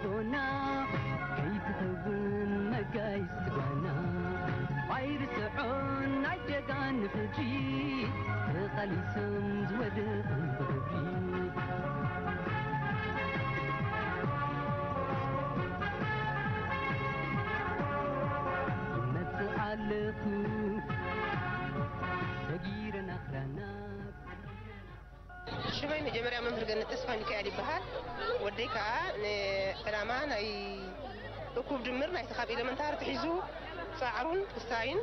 ዶና ከይትኸውን መጋይስ ጓና ኣይርስዖን ናይ ጀጋኑ ሕጂ ተቓሊሶም ዝወደቑ ብኽብሪ። ይመጽእ ኣለኹ ሰጊረ ናኽራና። ሽመይ መጀመርያ መምህር ገነት ተስፋ ሚካኤል ይበሃል። ወደይ ከኣ ንዕላማ ናይ እኩብ ድምር ናይቲ ካብ ኤለመንታሪ ትሒዙ ጻዕሩን ክሳይን፣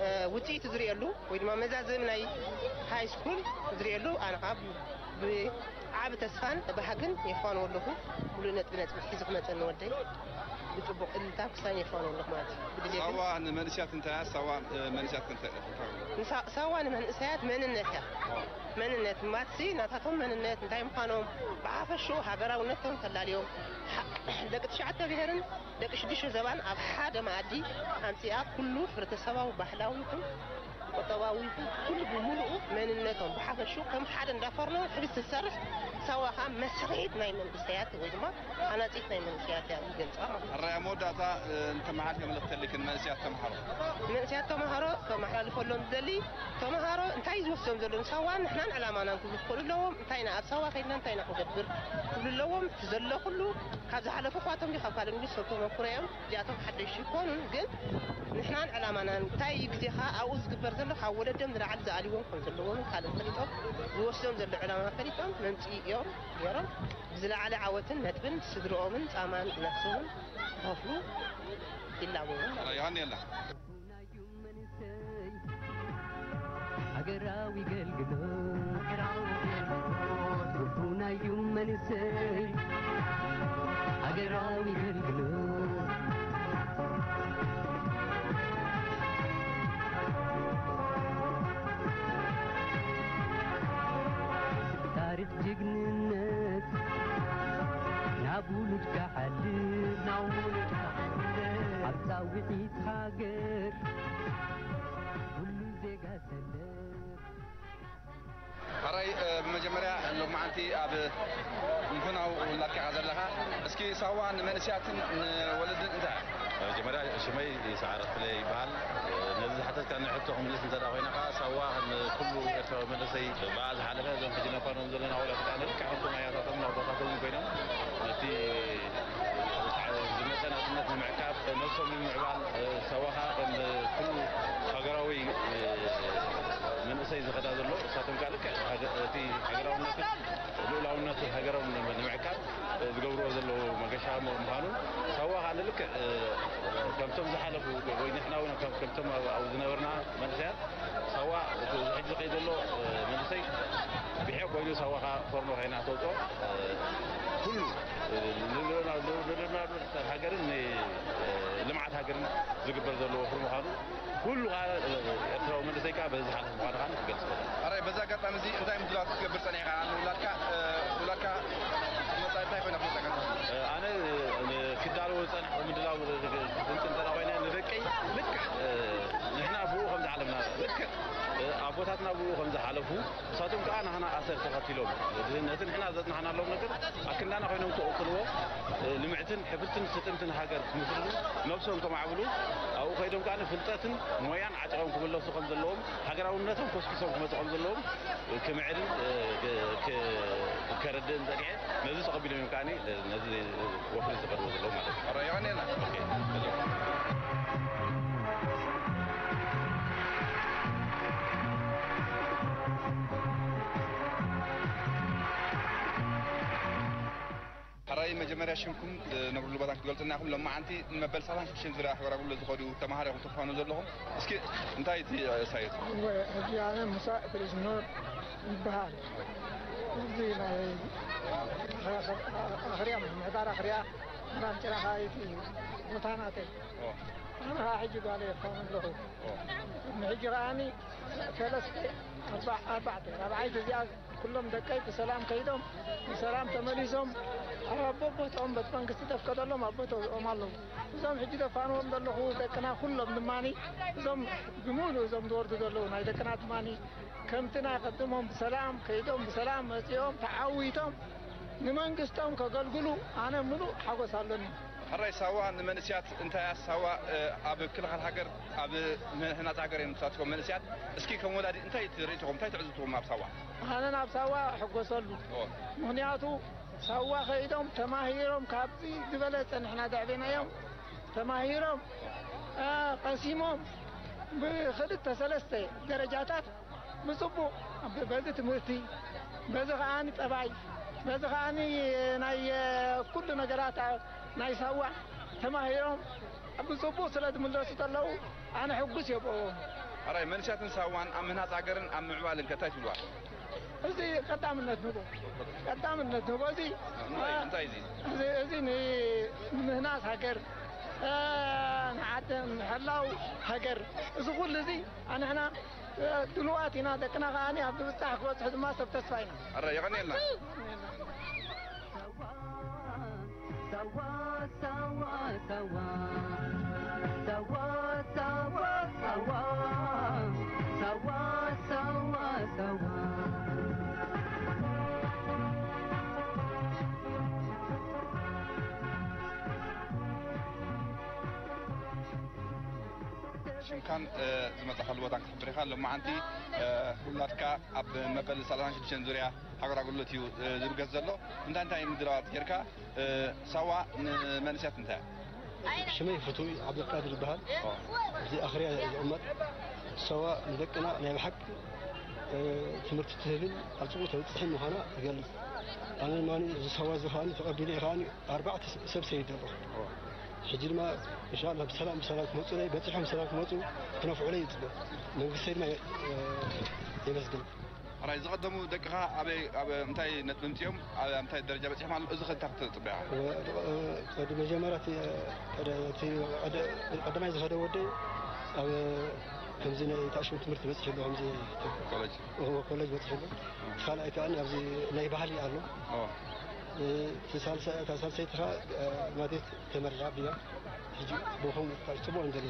እ፣ ውጽኢቱ ዝርእየሉ ወይ ድማ መዛዘሚ ናይ ሃይ ስኩል ዝርእየሉ ኣነ ከኣ ብ-፣ ብዓቢ ተስፋን ባህግን የፋንዎ ኣለኹ። ሙሉእ ነጥቢ ነጥቢ ሒዙ ክመጸኒ ወደይ ብጽቡቕ እልልታን ክሳይን የፋንዎ ኣለኹ ማለት እዩ። ብድሌትን ሳዋ ንመንእስያት እንታይ እያ? ሳዋ፣ እ፣ መንእስያት እንታይ እያ? ንሳ-፣ ሳዋ ንመንእሰያት መንነት እያ። መንነት ማትሲ ናታቶም መንነት እንታይ ምዃኖም ብሓፈሽኡ ሃገራውነቶም ተላልዮም ሓ-፣ ደቂ ትሽዓተ ብሄርን ደቂ ሽዱሽተ ዘባን ኣብ ሓደ መኣዲ ኣምጺኣ ኩሉ ሕብረተሰባዊ ባህላዊ ይኹን ቁጠባዊ ይኹን ኩሉ ብምሉኡ መንነቶም ብሓፈሽኡ ከም ሓደ እንዳፈርነው ሕብስ ትሰርሕ ሳዋ ከዓ መስርሒት ናይ መንእሰያት ወይ ድማ ሃናጺት ናይ መንእሰያት እያ ይገልጻ ማለት እዩ። ሕራይ ኣብ መወዳእታ፣ እ፣ እንተመሓልከ መልእኽቲ ኣለኪ ንመንእሰያት ተምሃሮ? መንእሰያት ተምሃሮ ከመሓላልፈሎም ዝደሊ ተምሃሮ እንታይ ዝወስዶም ዘሎ ንሳዋን ንሕናን ዕላማናን ክብሉ ክኽእሉ ኣለዎም። እንታይ ኢና ኣብ ሳዋ ከይድና እንታይ ኢና ክንገብር ክብሉ ኣለዎም። እቲ ዘሎ ኩሉ ካብ ዝሓለፉ እኳ ተምዩ ካብ ካልእ እንግሊዝ ሰብ ተመኩሮ እዮም። እዚኣቶም ሓደሽቲ ይኮኑን ግን ንሕናን ዕላማናን እንታይ እዩ ግዜኻ ኣብኡ ዝግበር ዘሎ ካብ ወለዶም ንላዕሊ ዝኣልዎም ከም ዘለዎም ካልእ ፈሊጦም ዝወስዶም ዘሎ ዕላማ ፈሊጦም መምፅኢ እዮም ገይሮም ብዝለዓለ ዓወትን ነጥብን ስድርኦምን ፃማን ነፍሶምን ክኸፍሉ ይላቦ እዮም። የቐንየልና። ሃገራዊ ገልግሎት ሃገራዊ ገልግሎት ውፉናዩ መንሰይ ሃገራዊ ገልግሎት ታሪኽ ጅግንነት ናብ ውሉድ ክሓልፍ ናብ ውሉድ ክሓልፍ ኣብ ጻውዒት ሃገር ኩሉ ዜጋ ሰለፍ። ሕራይ፣ እ፣ ብመጀመርያ ሎማዓንቲ ኣብ ምፍናው ውላድካ ኢኻ ዘለኻ። እስኪ ሳዋ ንመንእሰያትን ንወለድን እንታይ? መጀመርያ ሽመይ ሰዓረ ክፍለ ይበሃል። ነዚ ዝሓተትካኒ ሕቶ ክምልስ እንተ ደኣ ኮይነ ከኣ ሳዋ ከም ኩሉ ኤርትራዊ መንእሰይ ብኣ ዝሓለፈ እዞም ሕጂ ነፋኖም ዘለና ኣዋልድ ከኣ ልክዕ ከምቶም ኣያታቶምን ኣቦታቶምን ኮይኖም ነቲ ዝመጸ ናጽነት ንምዕቃብ ነብሶም ንምምዕባል ሳዋ ከኣ ከም ኩሉ ሃገራዊ መንእሰይ ዝኸዳ ዘሎ እሳቶም ከኣ ልክዕ ሃገ-፣ እቲ ሃገራውነትን ልኡላውነትን ሃገሮም ንምዕቃብ ዝገብርዎ ዘለዉ መገሻ ምዃኑ ሳዋ ከኣ ንልክዕ ከምቶም ዝሓለፉ ወይ ንሕና እውን ከም-፣ ከምቶም ኣብ-፣ ኣብ ዝነበርና መንእሰያት ሳዋ እቲ እዚ ሕጂ ዝኸይድ ዘሎ መንእሰይ ብሒቕ ኮይኑ ሳዋ ከኣ ፎርኖ ከይና ተውፅኦ ኩሉ ንልኡላውነት ሃገርን ንልምዓት ሃገርን ዝግበር ዘሎ ወፍሪ ምዃኑ ኩሉ ከኣ ኤርትራዊ መንእሰይ ከኣ በዚ ዝሓለፈ ምዃኑ ከኣ ክገልጽ እኽእል። ኣራይ፣ በዚ ኣጋጣሚ እዚ እንታይ ምድላዋት ክትገብር ጸኒሕካ? ንውላድካ፣ እ፣ ውላድካ መጻኢ እንታይ ኮይና ክትመጸካ? እ፣ ኣነ፣ እ፣ ክዳለዎ ዝጸናሕኩ ምድላው፣ እ፣ እንትን እንተ ኮይነ ንደቀይ ልክዕ፣ እ፣ ንሕና ብኡ ከም ዝዓለምና፣ ልክዕ፣ እ፣ ኣቦታትና ብኡ ከም ዝሓለፉ፣ ንሳቶም ከኣ ናህና ኣሰር ተኸቲሎም፣ ነቲ ንሕና ዘጽናሕናሎም ነገር ኣክንዳና ኮይኖም ክቕጽልዎ፣ እ፣ ልምዕትን ሕብርትን ስጥምትን ሃገር ክምስርቱ፣ ነብሶም ከማዕብሉ፣ ኣብኡ ከይዶም ከኣ ፍልጠትን ሞያን ዓጢቖም ክምለሱ ከም ዘለዎም፣ ሃገራውነቶም ኮስኪሶም ክመጹ ከም ዘለዎም ክምዕድን፣ እ፣ ክ-፣ ክ-፣ ከረድእን ጸኒሐ። ነዚ ተቐቢሎም እዮም ከኣ ነዚ ወፍሪ ዝቐርቡ ዘለዉ ማለት እዩ። ኧረ የቐንየልና። ኦኬ። ሕራይ መጀመርያ ሽምኩም፣ እ፣ ነብርሉ ቦታን ክትገልጹልና ኢኹም። ሎማዓንቲ ንመበል ሰላሳ ሽዱሽተ ዙርያ ኣኽበራ ጉሎ ዝኸዱ ተምሃሮ ኢኹም ትፋኑ ዘለኹም። እስኪ እንታይ እቲ፣ እ፣ ሳየት? እወ፣ ሕጂ ኣነ ሙሳ እድሪስ ኑር ይበሃል። እዚ ናይ ኣኽርያ፣ ምምሕዳር ኣኽርያ ምራን ጭራ ካይቲ ቦታ ናተይ። ኦ። ኣነ ኸዓ ሕጂ ጓለ የፋኑ ኣለኹ። ኦ። ሕጂ ከዓኒ ሰለስተ፣ ኣርባ-፣ ኣርባዕተ፣ ራብዓይቲ እዚኣ ኩሎም ደቀይ ብሰላም ከይዶም፣ ብሰላም ተመሊሶም፣ ኣብ ኣቦቦትኦም ቤት መንግስቲ ተፍቀደሎም ኣቦቶኦም ኣለዉ። እዞም ሕጂ ዘፋንዎም ዘለኹ ደቅና ኩሎም ድማኒ፣ እዞም ብምሉእ እዞም ዝወርዱ ዘለዉ ናይ ደቅና ድማኒ፣ ከምቲ ናይ ቀድሞም ብሰላም ከይዶም፣ ብሰላም መጺኦም፣ ተዓዊቶም፣ ንመንግስቶም ከገልግሉ ኣነ ምሉእ ሓጎስ ኣሎኒ። ሕራይ ሳዋ ንመንእስያት እንታይ እያ? ሳዋ ኣብ ክልኻል ሃገር ኣብ ምህናጽ ሃገር እዮም ተሳትፎም መንእስያት። እስኪ ከም ወላዲ እንታይ ትርእይትኹም እንታይ ትዕዝብትኹም ኣብ ሳዋ? ኣነ ናብ ሳዋ እሕጎሰሉ። ምኽንያቱ ሳዋ ከይዶም ተማሂሮም ካብዚ ዝበለጸ ንሕና ዘዕቤናዮም ተማሂሮም ቀሲሞም ብክልተ ሰለስተ ደረጃታት ብጽቡቕ በዚ ትምህርቲ በዚ ከኣ ጠባይ በዚ ከኣ ናይ ኩሉ ነገራት ናይ ሳዋ ተማሂሮም ብጽቡቕ ስለ ዝምለሱ ተለዉ ኣነ ሕጉስ እየ ብኦም። ሕራይ መንእስያትን ሳዋን ኣብ ምህናጽ ሃገርን ኣብ ምዕባልን ከ እንታይ ትብልዋ? እዚ ቀዳምነት ንቦ ቀዳምነት ንቦ እዚ እንታይ እንታይ እዚ እዚ እዚ ንምህናጽ ሃገር ንዓደ ምሕላው ሃገር እዚ ኩሉ እዚ ኣንሕና ድልዋት ኢና። ደቅና ከኣ ኣብ ምብጻሕ ክበጽሑ ድማ ሰብ ተስፋ ኢና። ኣረ የቐንየልና። ሽምካን ዝመጻኻሉ ቦታን ክትሕብር ኢኻ። ሎማዓንቲ ውላድካ ኣብ መበል ሰላሳን ሽዱሽተን ዙርያ ሃገር ኣገልግሎት እዩ ዝብገስ ዘሎ። እንታይ እንታይ ምድላዋት ጌርካ? ሳዋ ንመንእሰያት እንታይ እያ? ሽመይ ፍቱው ዓብዱልቃድር ይበሃል። ኣብዚ ኣኽርያ ዝቕመጥ ሳዋ ንደቅና ናይ ብሓቂ ትምህርቲ ትህብን ኣብ ጽቡቕ ተብጽሕን ምዃና ይገልጽ። ኣነ ድማ እዚ ሳዋ እዚ ከኣ ተቐቢለ ከኣ ኣርባዕተ ሰብ ሰይደ ኣለኹ። ሕጂ ድማ እንሻላ ብሰላም ብሰላም ክመፁለይ በፂሖም ብሰላም ክመፁ ክነፍዑለይ ይፅበ መንግስተይ ድማ የመስግን። ሕራይ ዝቐደሙ ደቅኻ ኣበይ ኣብ እንታይ ነጥቢ ምፅኦም ኣብ እንታይ ደረጃ በፂሖም ኣለዉ? እዚ ከ እንታይ ክትፅበያ? መጀመርያ ቀዳማይ ዝኸደ ወደይ ኣብ ከምዚ ናይ ታሽሙ ትምህርቲ በፂሑ ኣሎ ከምዚ ኮሌጅ ኮሌጅ በፂሑ ኣሎ። ካልኣይ ከዓ ኣብዚ ናይ ባህሊ ኣሎ። ሳልሳይ ከዓ ማለት ተመሪዓ ብያ ሕጂ ብኹም ፅቡቅ እንደለ።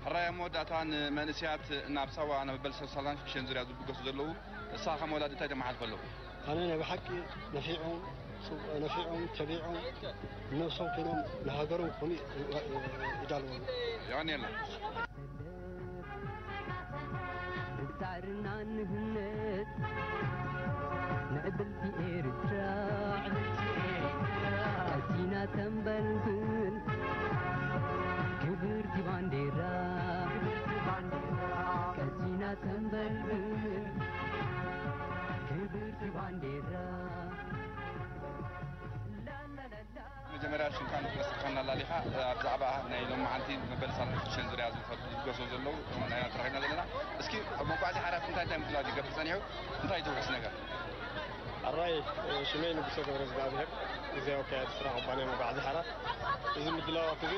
ሕራይ ኣብ መወዳእታ ንመንእሰያት ናብ ሳዋ ናብ መበል ሰላሳን ሽዱሽተን ዙርያ ዝብገሱ ዘለዉ ንስኻ ከም ወላዲ እንታይ ተመሓልፈሎም? ኣነ ናይ ብሓቂ ነፊዖም ነፊዖም ተቢዖም ነብሶም ኮይኖም ንሃገሮም ክኾኑ ይዳልዎም። የቐንየልና። ብጻዕርና ንህነጽ ምዕብልቲ ኤርትራ ቀሲና ተንበልብል ክብርቲ ባንዴራ ቀሲና ተንበልብል ክብርቲ ባንዴራ። መጀመርያ ሽምካ ንክትወስድ ከናላሊኻ ኣብ ዛዕባ ናይ ሎማዓንቲ መበል ሰላሳ ሽዱሽተ ዙርያ ዝፈ- ዝብገሶ ዘለዉ ናይና ተረኺብና ዘለና። እስኪ ኣብ መጓዓዝያ ሓራት እንታይ እንታይ ምድላዋት ይገብር ጸኒሑ? እንታይ ትውሕስ ነገር? ኣራይ ሽመይ ንጉሰ ገብረ እግዚኣብሔር ግዜያዊ ኣካያዲ ስራሕ ኩባንያ መጓዓዝያ ሓራት። እዚ ምድላዋት እዚ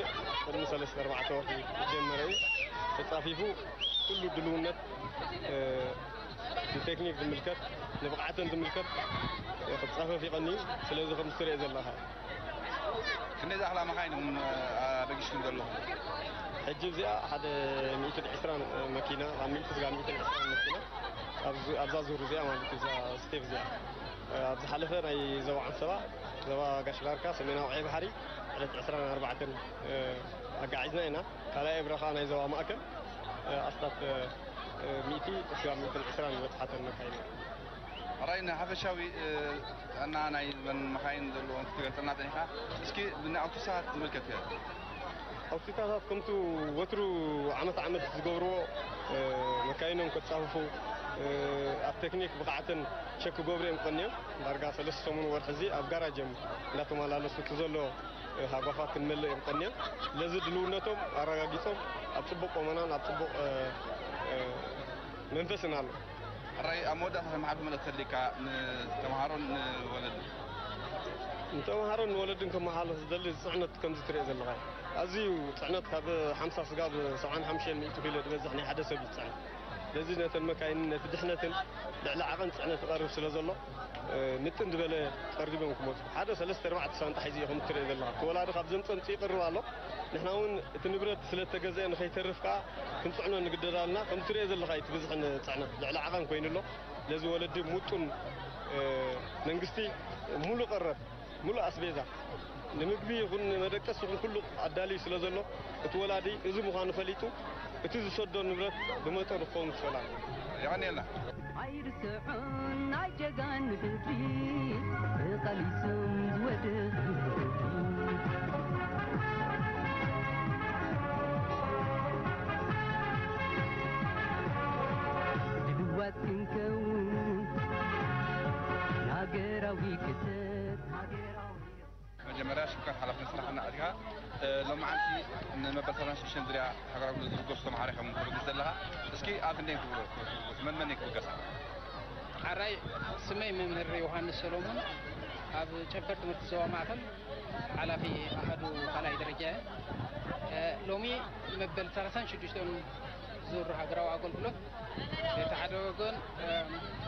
ቅድሚ ሰለስተ ኣርባዕተ ወርሒ ዝጀመረ እዩ። ተጻፊፉ ኩሉ ድልውነት ንቴክኒክ ዝምልከት ንብቕዓተን ዝምልከት ክፃፈፍ ይቐኒ እዩ። ስለዚ ከም ትሪኦ ዘለኻ ክንደይ ዝኣኽላ መኻይን ኢኹም ኣበጊሽኩም ዘለኹም? ሕጂ እዚኣ ሓደ ሚእትን ዕስራን መኪና ካብ ሚእቲ ስጋ ሚእትን ዕስራን መኪና ኣብዚ- ኣብዛ ዙር እዚኣ ማለት እዩ እዛ ስቴፕ እዚኣ ኣብ ዝሓለፈ ናይ ዞባ ዓንሰባ ዞባ ጋሽ ባርካ ሰሜናዊ ቀይ ባሕሪ ዕለት ዕስራን ኣርባዕተን ኣጋዒዝና ኢና። ካልኣይ እብረ ከዓ ናይ ዞባ ማእከል ኣስታት ሚእቲ እስካብ ሚእትን ዕስራን ዝበጽሓተን መካይን እየን። ሕራይ ንሓፈሻዊ ጥዕና ናይ መን መኻይን ዘለዎ ክትገልጸልና ጸኒሕካ፣ እስኪ ብናይ ኣውቶቡሳት ዝምልከት ከ? ኣውቶቡሳት ከምቱ ወትሩ ዓመት ዓመት ዝገብርዎ መካይኖም ከጻፍፉ ኣብ ቴክኒክ ብቕዓተን ቸክ ክገብሩ እዮም ቀንዮም። ዳርጋ ሰለስተ ሰሙን ወርሒ እዚ ኣብ ጋራጅ እዮም እንዳተመላለሱ እቲ ዘሎ ሃጓፋት ክንመልእ እዮም ቀንዮም። ስለዚ ድልውነቶም ኣረጋጊጾም ኣብ ጽቡቕ ቁመናን ኣብ ጽቡቕ መንፈስን ኣሎ። ሕራይ ኣብ መወዳእታ ተመሓላልፎ መልእኽቲ ተልካ ንተምሃሮን ንወለድን? ንተምሃሮን ንወለድን ከመሓላልፍ ዝደሊ ጽዕነት ከምዚ ትሪኦ ዘለኻ ኣዝዩ ጽዕነት ካብ ሓምሳ ስጋብ ሰብዓን ሓሙሽተን ሚእቲ ኪሎ ዝበዝሕ ናይ ሓደ ሰብ እዩ ጽዕነት። ስለዚ ነተን መካይንን ነቲ ድሕነትን ልዕሊ ዓቐን ጽዕነት ይቐርብ ስለ ዘሎ ምጥን ዝበለ ቀሪቦም ክመፁ ሓደ ሰለስተ ኣርባዕተ ሳንጣ ሒዙ እዩ ከም ትሪኦ ዘለኻ እቲ ወላዲ ካብ ዘምፀ ምፅኡ ይቐርብ ኣሎ። ንሕና እውን እቲ ንብረት ስለ እተገዝአ ንኸይተርፍ ከዓ ክንፅዕኖ ንግደድ ኣለና። ከም ትሪኦ ዘለኻ እዩ እቲ ብዝሒ ንፅዕነት ልዕሊ ዓቐን ኮይኑ ኣሎ። ስለዚ ወለዲ ምጡን መንግስቲ ሙሉእ ቀረብ፣ ሙሉእ ኣስቤዛ ንምግቢ ይኹን ንመደቀስ ይኹን ኩሉ ኣዳልዩ ስለ ዘሎ፣ እቲ ወላዲ እዚ ምዃኑ ፈሊጡ እቲ ዝሰዶ ንብረት ብመጠኑ ክኸውን ክኽእል ኣለዎ። የቐንየልና። ኣይርስዑን ናይ ጀጋኑ ግብሪ ተቓሊሶም ዝወደቑ። ድልዋት ክንከውን ንሃገራዊ ክተት ሃገራዊ። መጀመርያ ሽምካን ሓላፍነት ስራሕን ኣእቲኻ፣ እ፣ ሎማዓንቲ ንመበል ሰላሳን ሽዱሽተን ዙርያ ሃገራዊ ጉብዝና ዝብገሱ ተምሃሮ ኢኻ ተበግስ ዘለኻ። እስኪ ኣብ ክንደይ ክብሎ፣ መን መን ክብገሳ? ሓራይ ስመይ መምህር ዮሃንስ ሰሎሞን፣ ኣብ ጨንፈር ትምህርቲ ዞባ ማእከል ሓላፊ ኣሃዱ ካልኣይ ደረጃ እየ። እ፣ ሎሚ መበል ሰላሳን ሽዱሽተን ዙር ሃገራዊ ኣገልግሎት፣ በቲ ሓደ ወገን፣ እ፣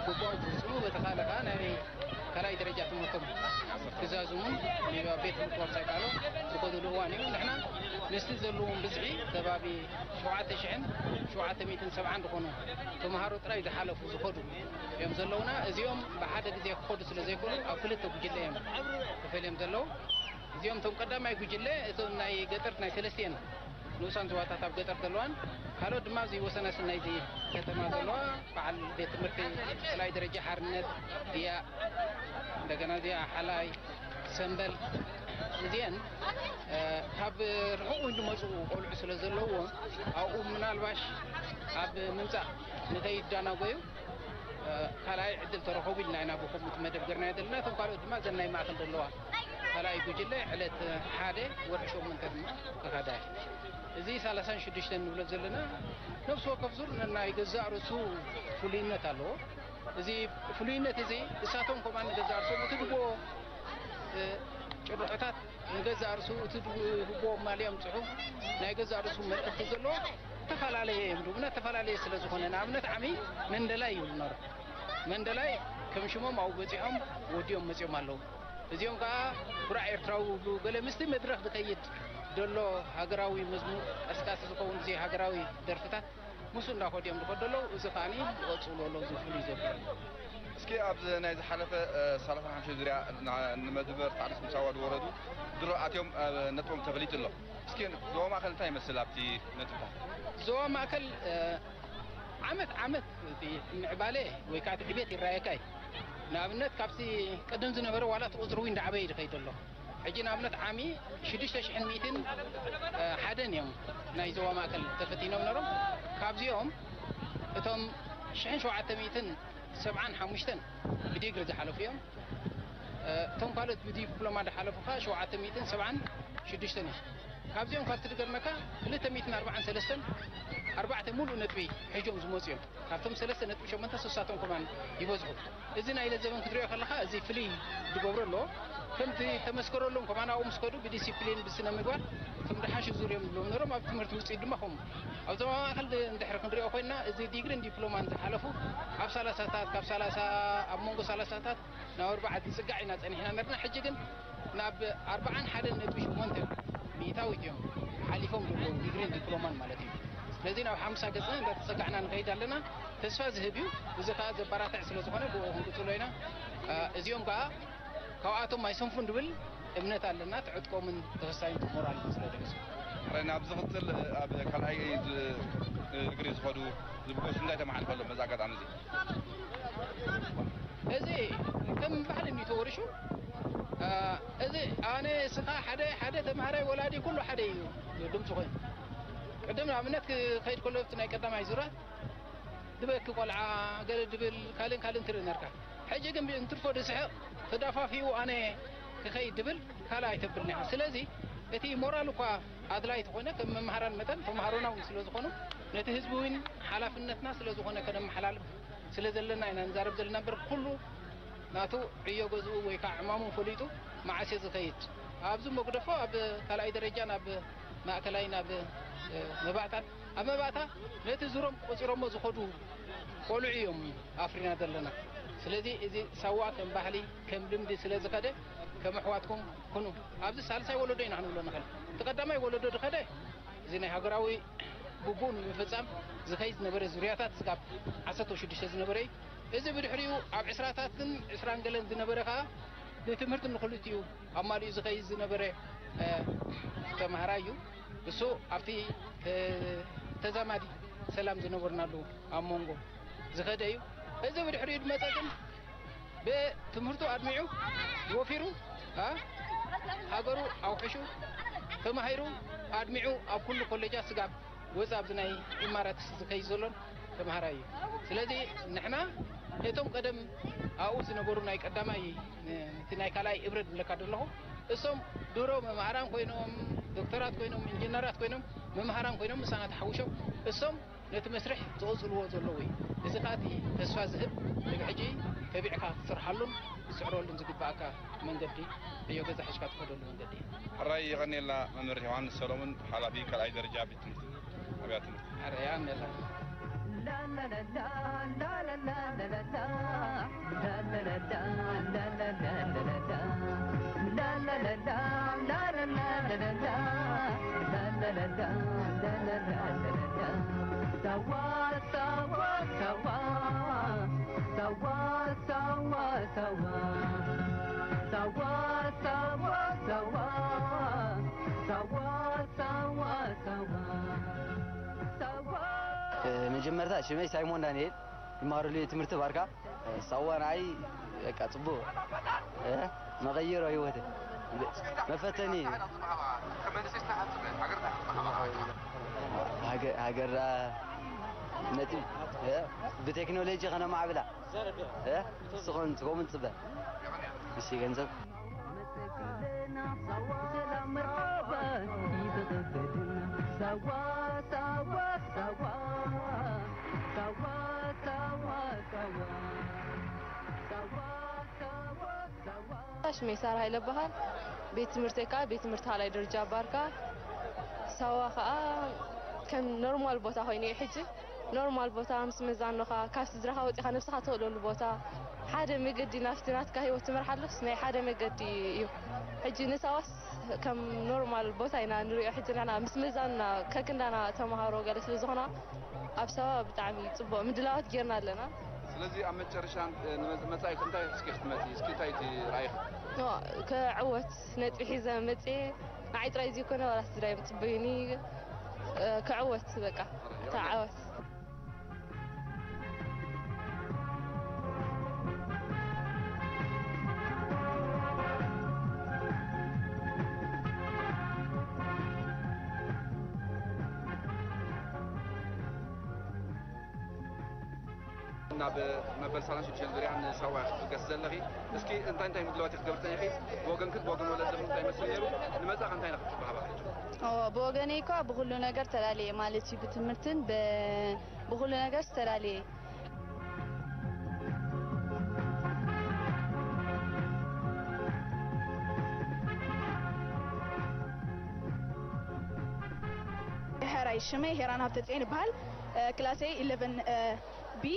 ግቡኦም ክፍጽሙ፣ በቲ ካልእ ከኣ ናይ ካልኣይ ደረጃ ትምህርቶም ክዛዝሙን ንቤት ትምህርቲ ወርሳይ ቃሎ ዝኸዱሉ እዋን እዩ። ንሕና ምስቲ ዘለዎም ብዝሒ ከባቢ ሸውዓተ ሽሕን ሸውዓተ ሚእትን ሰብዓን ዝኾኑ ተምሃሮ ጥራይ ዝሓለፉ ዝኸዱ እዮም ዘለውና። እዚኦም ብሓደ ግዜ ክኸዱ ስለ ዘይክእሉ ኣብ ክልተ ጉጅለ እዮም ተፈልዮም ዘለዉ። እዚኦም እቶም ቀዳማይ ጉጅለ እቶም ናይ ገጠር ናይ ሰለስቲኤን ንኡሳን ዞባታት ኣብ ገጠር ዘለዋን ካልኦት ድማ ኣብዚ ወሰናስን ናይዚ ከተማ ዘለዋ በዓል ቤት ትምህርቲ ካልኣይ ደረጃ ሓርነት፣ ድያ፣ እንደገና እዚኣ ሓላይ፣ ሰምበል፣ እዚአን፣ እ፣ ካብ ርሑቕ እውን ዝመፁ ቆልዑ ስለ ዘለዎ ኣብኡ ምናልባሽ ኣብ ምምፃእ ንከይዳናጎዩ፣ እ፣ ካልኣይ ዕድል ተረኸቡ ኢልና ኢና ብከምኡ መደብ ገርና ዘለና። እቶም ካልኦት ድማ እዘን ናይ ማእከል ዘለዋ ካልኣይ ጉጅለ ዕለት ሓደ ወርሒ ሸሞንተ ድማ ክኸዳ እዩ። እዚ ሰላሳን ሽዱሽተን ንብሎ ዘለና ነፍሲ ወከፍ ዙር ናይ ገዛእ ርእሱ ፍሉይነት ኣለዎ። እዚ ፍሉይነት እዚ እሳቶም ከማን ንገዛእ ርእሶም እቲ ድቦ፣ እ፣ ጭርሖታት ንገዛእ ርእሱ እቲ ድቦ ማልያ ምጽሑ ናይ ገዛእ ርእሱ መልእኽቲ ዘለዎ እተፈላለየ እዮም። ድቡና እተፈላለየ ስለ ዝኾነ ንኣብነት ዓሚ መንደላይ ይብሉ ነሩ። መንደላይ ከም ሽሞም ኣብኡ በጺሖም ወዲኦም መጺኦም ኣለዉ። እዚኦም ከኣ ኩራዕ ኤርትራዊ ይብሉ። ገለ ምስቲ መድረኽ ዝኸይድ ደሎ ሃገራዊ መዝሙር ቀስቃሲ ዝኸውን ግዜ ሃገራዊ ደርፍታት ምስኡ እንዳኸዱ እዮም ዝኸዱ ኣለዉ። እዚ ከኣ ይቐጽሉ ኣለዉ። እዚ ፍሉይ ዘብሎ እስኪ ኣብዚ ናይ ዝሓለፈ፣ እ፣ ሰላሳን ሓሙሽተን ዙርያ ና-፣ ንመድበር ታዕሊስ ምስ ኣዋዱ ወረዱ ድሮ ኣትዮም፣ እ፣ ነጥቦም ተፈሊጡ ኣሎ። እስኪ ዞባ ማእከል እንታይ ይመስል ኣብቲ ነጥብታት? ዞባ ማእከል፣ እ፣ ዓመት ዓመት እቲ ምዕባለ ወይ ከዓ እቲ ዕቤት ይረኣየካ እዩ። ንኣብነት ካብቲ ቅድም ዝነበረ ዋላ እቲ ቁፅሪ እውን እንዳዓበየ እዩ ዝኸይድ ኣሎ። ሕጂ ንኣብነት ዓሚ ሽዱሽተ ሽሕን ሚእትን ሓደን እዮም ናይ ዞባ ማእከል ተፈቲኖም ነሮም። ካብዚኦም እቶም ሽሕን ሸውዓተ ሚእትን ሰብዓን ሓሙሽተን ብዲግሪ ዝሓለፉ እዮም። እቶም ካልኦት ብዲፕሎማ ዝሓለፉ ከዓ ሸውዓተ ሚእትን ሰብዓን ሽዱሽተን እዮም። ካብዚኦም ካብቲ ዝገርመካ ክልተ ሚእትን ኣርባዓን ሰለስተን ኣርባዕተ ሙሉእ ነጥቢ ሒዞም ዝመፁ እዮም። ካብቶም ሰለስተ ነጥቢ ሸሞንተ ሶስታቶም ከማን ይበዝሑ። እዚ ናይ ለዘበን ክትሪኦ ከለኻ እዚ ፍልይ ዝገብሮ ኣለዎ። ከምቲ ተመስከረሎም ከማን ኣብኡ ምስ ከዱ ብዲሲፕሊን ብስነ ምግባር እቶም ዝሓሹ ዙር እዮም ዝብሎም ነሮም። ኣብ ትምህርቲ ውፅኢት ድማ ከምኡ ኣብ ዞባ ማእከል እንድሕር ክንሪኦ ኮይንና እዚ ዲግሪን ዲፕሎማን ዝሓለፉ ኣብ ሰላሳታት ካብ ሰላሳ ኣብ መንጎ ሰላሳታት ናብ ኣርባዓ ዝፅጋዕ ኢና ፀኒሕና ነርና። ሕጂ ግን ናብ ኣርባዓን ሓደን ነጥቢ ሸሞንተ ሚእታዊት እዮም ሓሊፎም ዘለዉ ዲግሪን ዲፕሎማን ማለት እዩ። ስለዚ ናብ ሓምሳ ገፅና እንዳተፀጋዕና ንኸይድ ኣለና። ተስፋ ዝህብ እዩ። እዚ ከዓ ዘበራትዕ ስለ ዝኾነ ብኡ ክንቅፅሎ ኢና። እ፣ እዚኦም ከዓ ካብኣቶም ኣይሰንፉን ዝብል እምነት ኣለና። ትዕጥቆምን ተወሳይን ሞራል ስለ ዝሕሱ። ሕራይ ናብ ዝቕፅል ኣብ ካልኣይ ዝ-፣ እግሪ ዝኸዱ ዝብገሱ እንታይ ተመሓልፈሎም በዚ ኣጋጣሚ እዚ? እዚ ከም ባህሊ እዩ ተወሪሹ። እ፣ እዚ ኣነ፣ እስኻ፣ ሓደ፣ ሓደ ተምሃራይ፣ ወላዲ ኩሉ ሓደ እዩ ድምፁ ኮይኑ። ቅድም ንኣብነት ክኸይድ ከሎ ኣብቲ ናይ ቀዳማይ ዙራት ዝበኪ ቆልዓ፣ ገለ ድብል ካልእን ካልእን ትርኢ ነርካ። ሕጂ ግን ብእንትርፎ ድስሕቕ ተዳፋፊኡ ኣነ ክኸይድ ድብል ካልእ ኣይተብልን ኢኻ። ስለዚ እቲ ሞራል እኳ ኣድላይ ተኾነ፣ ከም መምሃራን መጠን ተምሃሮና እውን ስለ ዝኾኑ፣ ነቲ ህዝቢ እውን ሓላፍነትና ስለ ዝኾነ ከነመሓላልፍ ስለ ዘለና ኢና ንዛረብ ዘለና እምበር፣ ኩሉ ናቱ ዕዮ ገዝኡ ወይ ከዓ ዕማሙ ፈሊጡ መዓስ እየ ዝኸይድ። ኣብዚ መጉደፎ ኣብ ካልኣይ ደረጃ ናብ ማእከላይ ናብ፣ እ፣ መባእታን ኣብ መባእታ ነቲ ዙሮም ቆጺሮሞ ዝኸዱ ቆልዑ እዮም ኣፍሪና ዘለና። ስለዚ እዚ ሳዋ ከም ባህሊ፣ ከም ልምዲ ስለ ዝኸደ፣ ከም ኣሕዋትኩም ኩኑ። ኣብዚ ሳልሳይ ወለዶ ኢና ክንብሎ ንኽእል። እቲ ቀዳማይ ወለዶ ዝኸደ፣ እዚ ናይ ሃገራዊ ግቡእ ንምፍጻም ዝኸይድ ዝነበረ ዙርያታት፣ ስጋብ ዓሰርተ ሽዱሽተ ዝነበረ እዩ። እዚ ብድሕሪኡ ኣብ ዕስራታትን ዕስራን ገለን ዝነበረ ከኣ ንትምህርቲ ንኽልቲኡ ኣማሊኡ ዝኸይድ ዝነበረ ተማሃራይ እዩ። እሱ ኣብቲ ተዛማዲ ሰላም ዝነበርናሉ ኣብ መንጎ ዝኸደ እዩ። እዚ ብድሕሪኡ ዝመፀ ግን ብትምህርቱ ኣድሚዑ ወፊሩ ሃገሩ ኣውሒሹ ተማሂሩ ኣድሚዑ ኣብ ኩሉ ኮሌጃት ስጋብ ወፃ ኣብዚ ናይ ኢማራት ዝኸይ ዘሎን ተምሃራይ እዩ። ስለዚ ንሕና ነቶም ቀደም ኣብኡ ዝነበሩ ናይ ቀዳማይ እቲ ናይ ካልኣይ እብረ ዝብለካ ዘለኹ እሶም ድሮ መምሃራን ኮይኖም ዶክተራት ኮይኖም ኢንጂነራት ኮይኖም መምሃራን ኮይኖም ምሳና ተሓውሾም እሶም ነቲ መስርሕ ዝቕጽልዎ ዘለዉ እዩ። እዚ ከኣ እቲ ተስፋ ዝህብ ንብሕጂ ተቢዕካ ክትሰርሓሉን ክትስዕረሉን ዝግባኣካ መንገዲ ዕዮ ገዛ ሒዝካ ትኸደሉ መንገዲ እዩ። ሕራይ የቐንየልና መምህር ዮሃንስ ሰሎሙን ሓላፊ ካልኣይ ደረጃ ቤት ትምህርቲ ኣብያተ ትምህርቲ። ሕራይ የቐንየልና። መጀመርታ ሽመይ ሳይሞን ዳንኤል ይማሃረሉ እየ ትምህርቲ ባርካ። ሳዋ ንዓይ በቃ ጽቡቕ መቐየሮ ህይወት መፈተኒ ሃገራ ነጥቢ ብቴክኖሎጂ ከነማዕብላ ስኾን ትኮምን ጽበ እሺ ገንዘብ ሽመይ ሳራ ሃይለ በሃል። ቤት ትምህርተይ ከዓ ቤት ትምህርቲ ካልኣይ ደረጃ ባርካ። ሳዋ ከዓ ከም ኖርማል ቦታ ኮይኑ እዩ ሕጂ። ኖርማል ቦታ ምስ መዛኖኻ ካብ ስድራኻ ወፂኻ ነብስኻ ተኽእለሉ ቦታ ሓደ መገዲ ናብቲ ናትካ ህይወት ትመርሓሉስ ናይ ሓደ መገዲ እዩ። ሕጂ ንሳዋስ ከም ኖርማል ቦታ ኢና ንሪኦ። ሕጂ ንሕና ምስ መዛንና ከክንዳና ተምሃሮ ገለ ስለ ዝኾና ኣብ ሳዋ ብጣዕሚ ፅቡቕ ምድላዋት ጌርና ኣለና። ስለዚ ኣብ መጨረሻ ንመፃኢኹ እንታይ ሒዝኪ ክትመፂ እስኪ እንታይ እቲ ራእይኺ? ክዕወት ነጥቢ ሒዘ መፅየ ንዓይ ጥራይ ዘይኮነ ዋላ ስድራይ ምፅበዩኒ ክዕወት በቃ ተዓወት። ናብ መበል ሰላሳ ሽዱሽተ ዙርያ ንሳዋ ክትብገስ ዘለኺ እስኪ እንታይ እንታይ ምድላዋት ክትገብሪ ጸኒኺ ብወገንክን ብወገን ወለድኽን እንታይ መስል ነይሩ ንመጻ እንታይ ነኽትባባኺ ብወገነይ እኳ ብኩሉ ነገር ተላልየ ማለት እዩ ብትምህርትን ብኩሉ ነገር ዝተላልየ ሕራይ ሽመይ ሄራን ሃብተፅዮን ይበሃል ክላሰይ ኢለቨን ቢ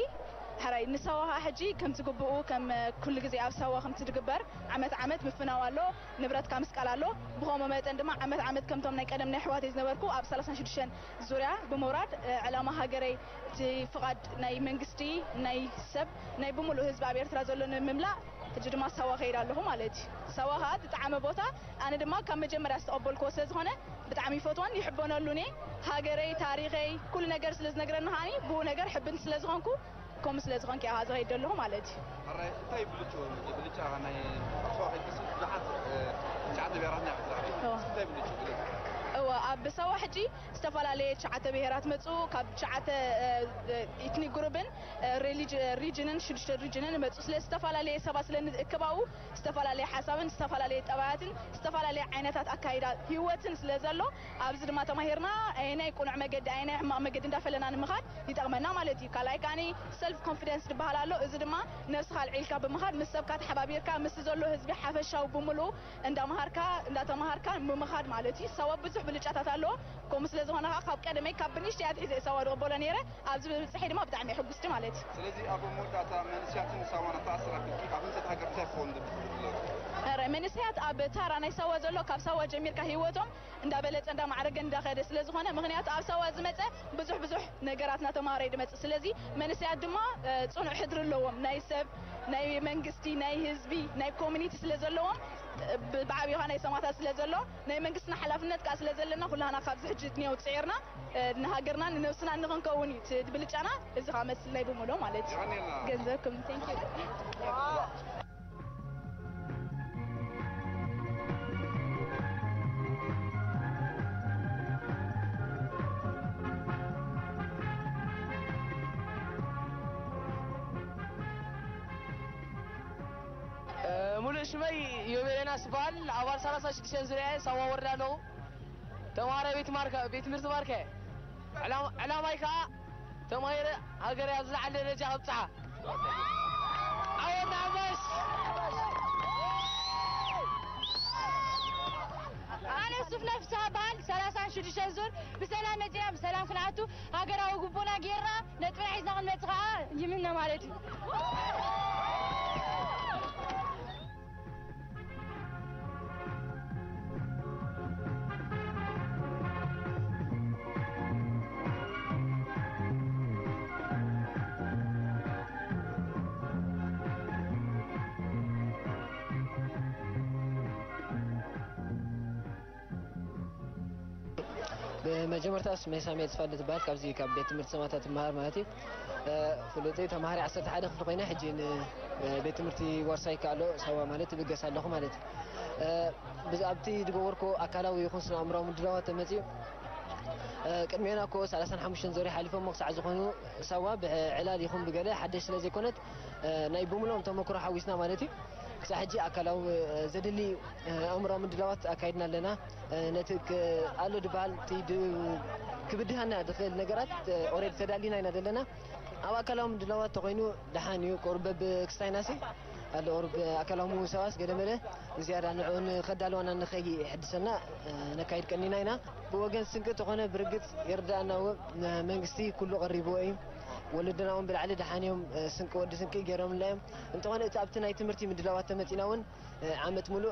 ሕራይ ንሳዋ ከዓ ሕጂ ከምቲ ግብኡ ከም ኩሉ ግዜ ኣብ ሳዋ ከምቲ ዝግበር ዓመት ዓመት ምፍናው ኣሎ ንብረትካ ምስቃል ኣሎ ብኸምኡ መጠን ድማ ዓመት ዓመት ከምቶም ናይ ቀደም ናይ ኣሕዋተይ ዝነበርኩ ኣብ ሰላሳን ሽዱሽተን ዙርያ ብምውራድ ዕላማ ሃገረይ እቲ ፍቓድ ናይ መንግስቲ ናይ ሰብ ናይ ብምሉእ ህዝቢ ኣብ ኤርትራ ዘሎ ንምምላእ ሕጂ ድማ ሳዋ ከይድ ኣለኹ ማለት እዩ ሳዋ ከዓ ዝጠዓመ ቦታ ኣነ ድማ ካብ መጀመርያ ዝተቐበልክዎ ስለ ዝኾነ ብጣዕሚ ይፈትዎን ይሕበነሉን እየ ሃገረይ ታሪኸይ ኩሉ ነገር ስለ ዝነግረኒ ከዓኒ ብኡ ነገር ሕብንቲ ስለ ዝኾንኩ ከምኡ ስለ ዝኾንኪ ኢኻ ዝኸይድ ዘለኹ ማለት እዩ ሕራይ እንታይ ብልጭ ብልጫ ናይ ኣስዋ ከይትስ ብዙሓት ትሽዓተ ብሄራትና ኢኻ ትዛረብ እንታይ ብልጭ ብልጭ እወ ኣብ ሳዋ ሕጂ ዝተፈላለየ ትሽዓተ ብሄራት መፁ ካብ ትሽዓተ ኢትኒክ ግሩብን ሪጅንን ሽዱሽተ ሪጅንን መፁ ስለ ዝተፈላለየ ሰባት ስለ ንእክብ ኣብኡ ዝተፈላለየ ሓሳብን ዝተፈላለየ ጠባያትን ዝተፈላለየ ዓይነታት ኣካይዳ ህይወትን ስለ ዘሎ ኣብዚ ድማ ተማሂርና ኣየናይ ቁኑዕ መገዲ ኣየናይ ሕማቕ መገዲ እንዳፈለና ንምኻድ ይጠቕመና ማለት እዩ ካልኣይ ከዓኒ ሰልፍ ኮንፊደንስ ዝበሃል ኣሎ እዚ ድማ ነብስኻ ኣልዒልካ ብምኻድ ምስ ሰብካ ተሓባቢርካ ምስቲ ዘሎ ህዝቢ ሓፈሻዊ ብምሉኡ እንዳምሃርካ እንዳተምሃርካ ብምኻድ ማለት እዩ ሳዋ ብዙሕ ብልጫታት ኣለዎ ከምኡ ስለ ዝኾነ ከዓ ካብ ቀደመይ ካብ ብንእሽተይ ኣትሒዘ እየ ሳዋ ዝቕበሎ ነይረ ኣብዚ ብምብፅሐይ ድማ ብጣዕሚ እየ ሕጉስቲ ማለት እዩ ስለዚ ኣብ መወዳእታ መንእሰያትን ሳዋን ኣተኣሳሲራ ኣቢልኪ ኣብ ህንፀት ሃገር እንታይ ክኸውን ዝብል ትብሉ ዘለኹ ኧረ፣ መንእሰያት ኣብ ታራ ናይ ሳዋ ዘሎ፣ ካብ ሳዋ ጀሚርካ ህይወቶም እንዳበለጸ እንዳማዕረገ እንዳኸደ ስለ ዝኾነ፣ ምኽንያቱ ኣብ ሳዋ ዝመጸ ብዙሕ ብዙሕ ነገራት እናተማሃረ እዩ ዝመጽእ። ስለዚ መንእሰያት ድማ፣ እ፣ ጽኑዕ ሕድሪ ኣለዎም። ናይ ሰብ፣ ናይ መንግስቲ፣ ናይ ህዝቢ፣ ናይ ኮሚኒቲ ስለ ዘለዎም፣ እ፣ ብ-፣ ብዓቢኻ ናይ ሰማእታት ስለ ዘሎ፣ ናይ መንግስትና ሓላፍነት ከኣ ስለ ዘለና፣ ኩላህና ካብዚ ሕጂ እድንዮ ጽዒርና፣ እ፣ ንሃገርና ንነብስና እንኽንከውን እዩ እቲ ብልጫና። እዚ ከኣ መስል ናይ ብምሎ ማለት እዩ። የቐንየልና። ገንዘብኩም። Thank you። ሙሉእ ሽመይ ዮቤል ዮናስ ይበሃል። ኣባል ሰላሳ ሽዱሽተ ዙርያ እየ፣ ሳዋ ወረዳ ኣለኹ። ተምሃራይ ቤት ማርካ፣ ቤት ትምህርቲ ማርካ እየ። ዕላም-፣ ዕላማይ ከኣ ተማሂረ ሃገረይ ኣብ ዝለዓለ ደረጃ ከብጽሓ። ዓወት ንሓፋሽ! ኣነ ሱፍ ነፍሳ በሃል ሰላሳን ሽዱሽተን ዙር ብሰላም መጺና ብሰላም ክንኣቱ ሃገራዊ ግቡና ጌርና ነጥብና ሒዝና ክንመጽእ ከኣ ይምነ ማለት እዩ። ብመጀመርታ ስመይ ሳሙኤል ተስፋልደ ትበሃል። ካብዚ ካብ ቤት ትምህርቲ ሰማእታት ትመሃር ማለት እዩ። እ፣ ፍሉጠይ ተምሃሪ ዓሰርተ ሓደ ክፍሊ ኮይነ፣ ሕጂ ን፣ እ፣ ቤት ትምህርቲ ዋርሳይ ከኣሎ ሳዋ ማለት ይብገስ ኣለኹ ማለት እዩ። እ፣ ብዝ-፣ ኣብቲ ዝገበርኩ ኣካላዊ ይኹን ስነ ኣእምራዊ ምድላዋት ተመጺኡ፣ እ፣ ቅድሜና እኮ ሰላሳን ሓሙሽተን ዙርያ ሓሊፎም ክሳዕ ዝኾኑ ሳዋ ብዕላል ይኹን ብገለ ሓደሽ ስለ ዘይኮነት፣ እ፣ ናይ ብምልኦም ተመክሮ ሓዊስና ማለት እዩ። ክሳዕ ሕጂ ኣካላዊ፣ እ፣ ዘድሊ፣ እ፣ ኣእምራዊ ምድላዋት ኣካይድና ኣለና። እ፣ ነቲ ክ-፣ ኣሎ ድበሃል እቲ ድ-፣ ክብድሃና ድኽእል ነገራት፣ እ፣ ኦሬዲ ተዳሊና ኢና ዘለና። ኣብ ኣካላዊ ምድላዋት ተኾይኑ ደሓን እዩ። ቁሩብ በብክስታይናሲ ኣሎ፣ ቁሩብ ኣካላዊ ምውሳዋስ ገለ መለ ዝያዳ ንዕኡ ንኸዳልዋና ንኸይሕድሰና፣ እ፣ ነካይድ ቀኒና ኢና። ብወገን ስንቂ ተኾነ ብርግጽ ይርድኣና እውን፣ እ፣ መንግስቲ ኩሉ ቀሪብዎ እዩ። ወለዶና እውን ብላዕሊ ደሓን እዮም፣ እ፣ ስንቂ ወዲ ስንቂ ገይሮምልና እዮም። እንተኾነ እቲ ኣብቲ ናይ ትምህርቲ ምድላዋት ተመጺና እውን፣ እ፣ ዓመት ሙሉእ፣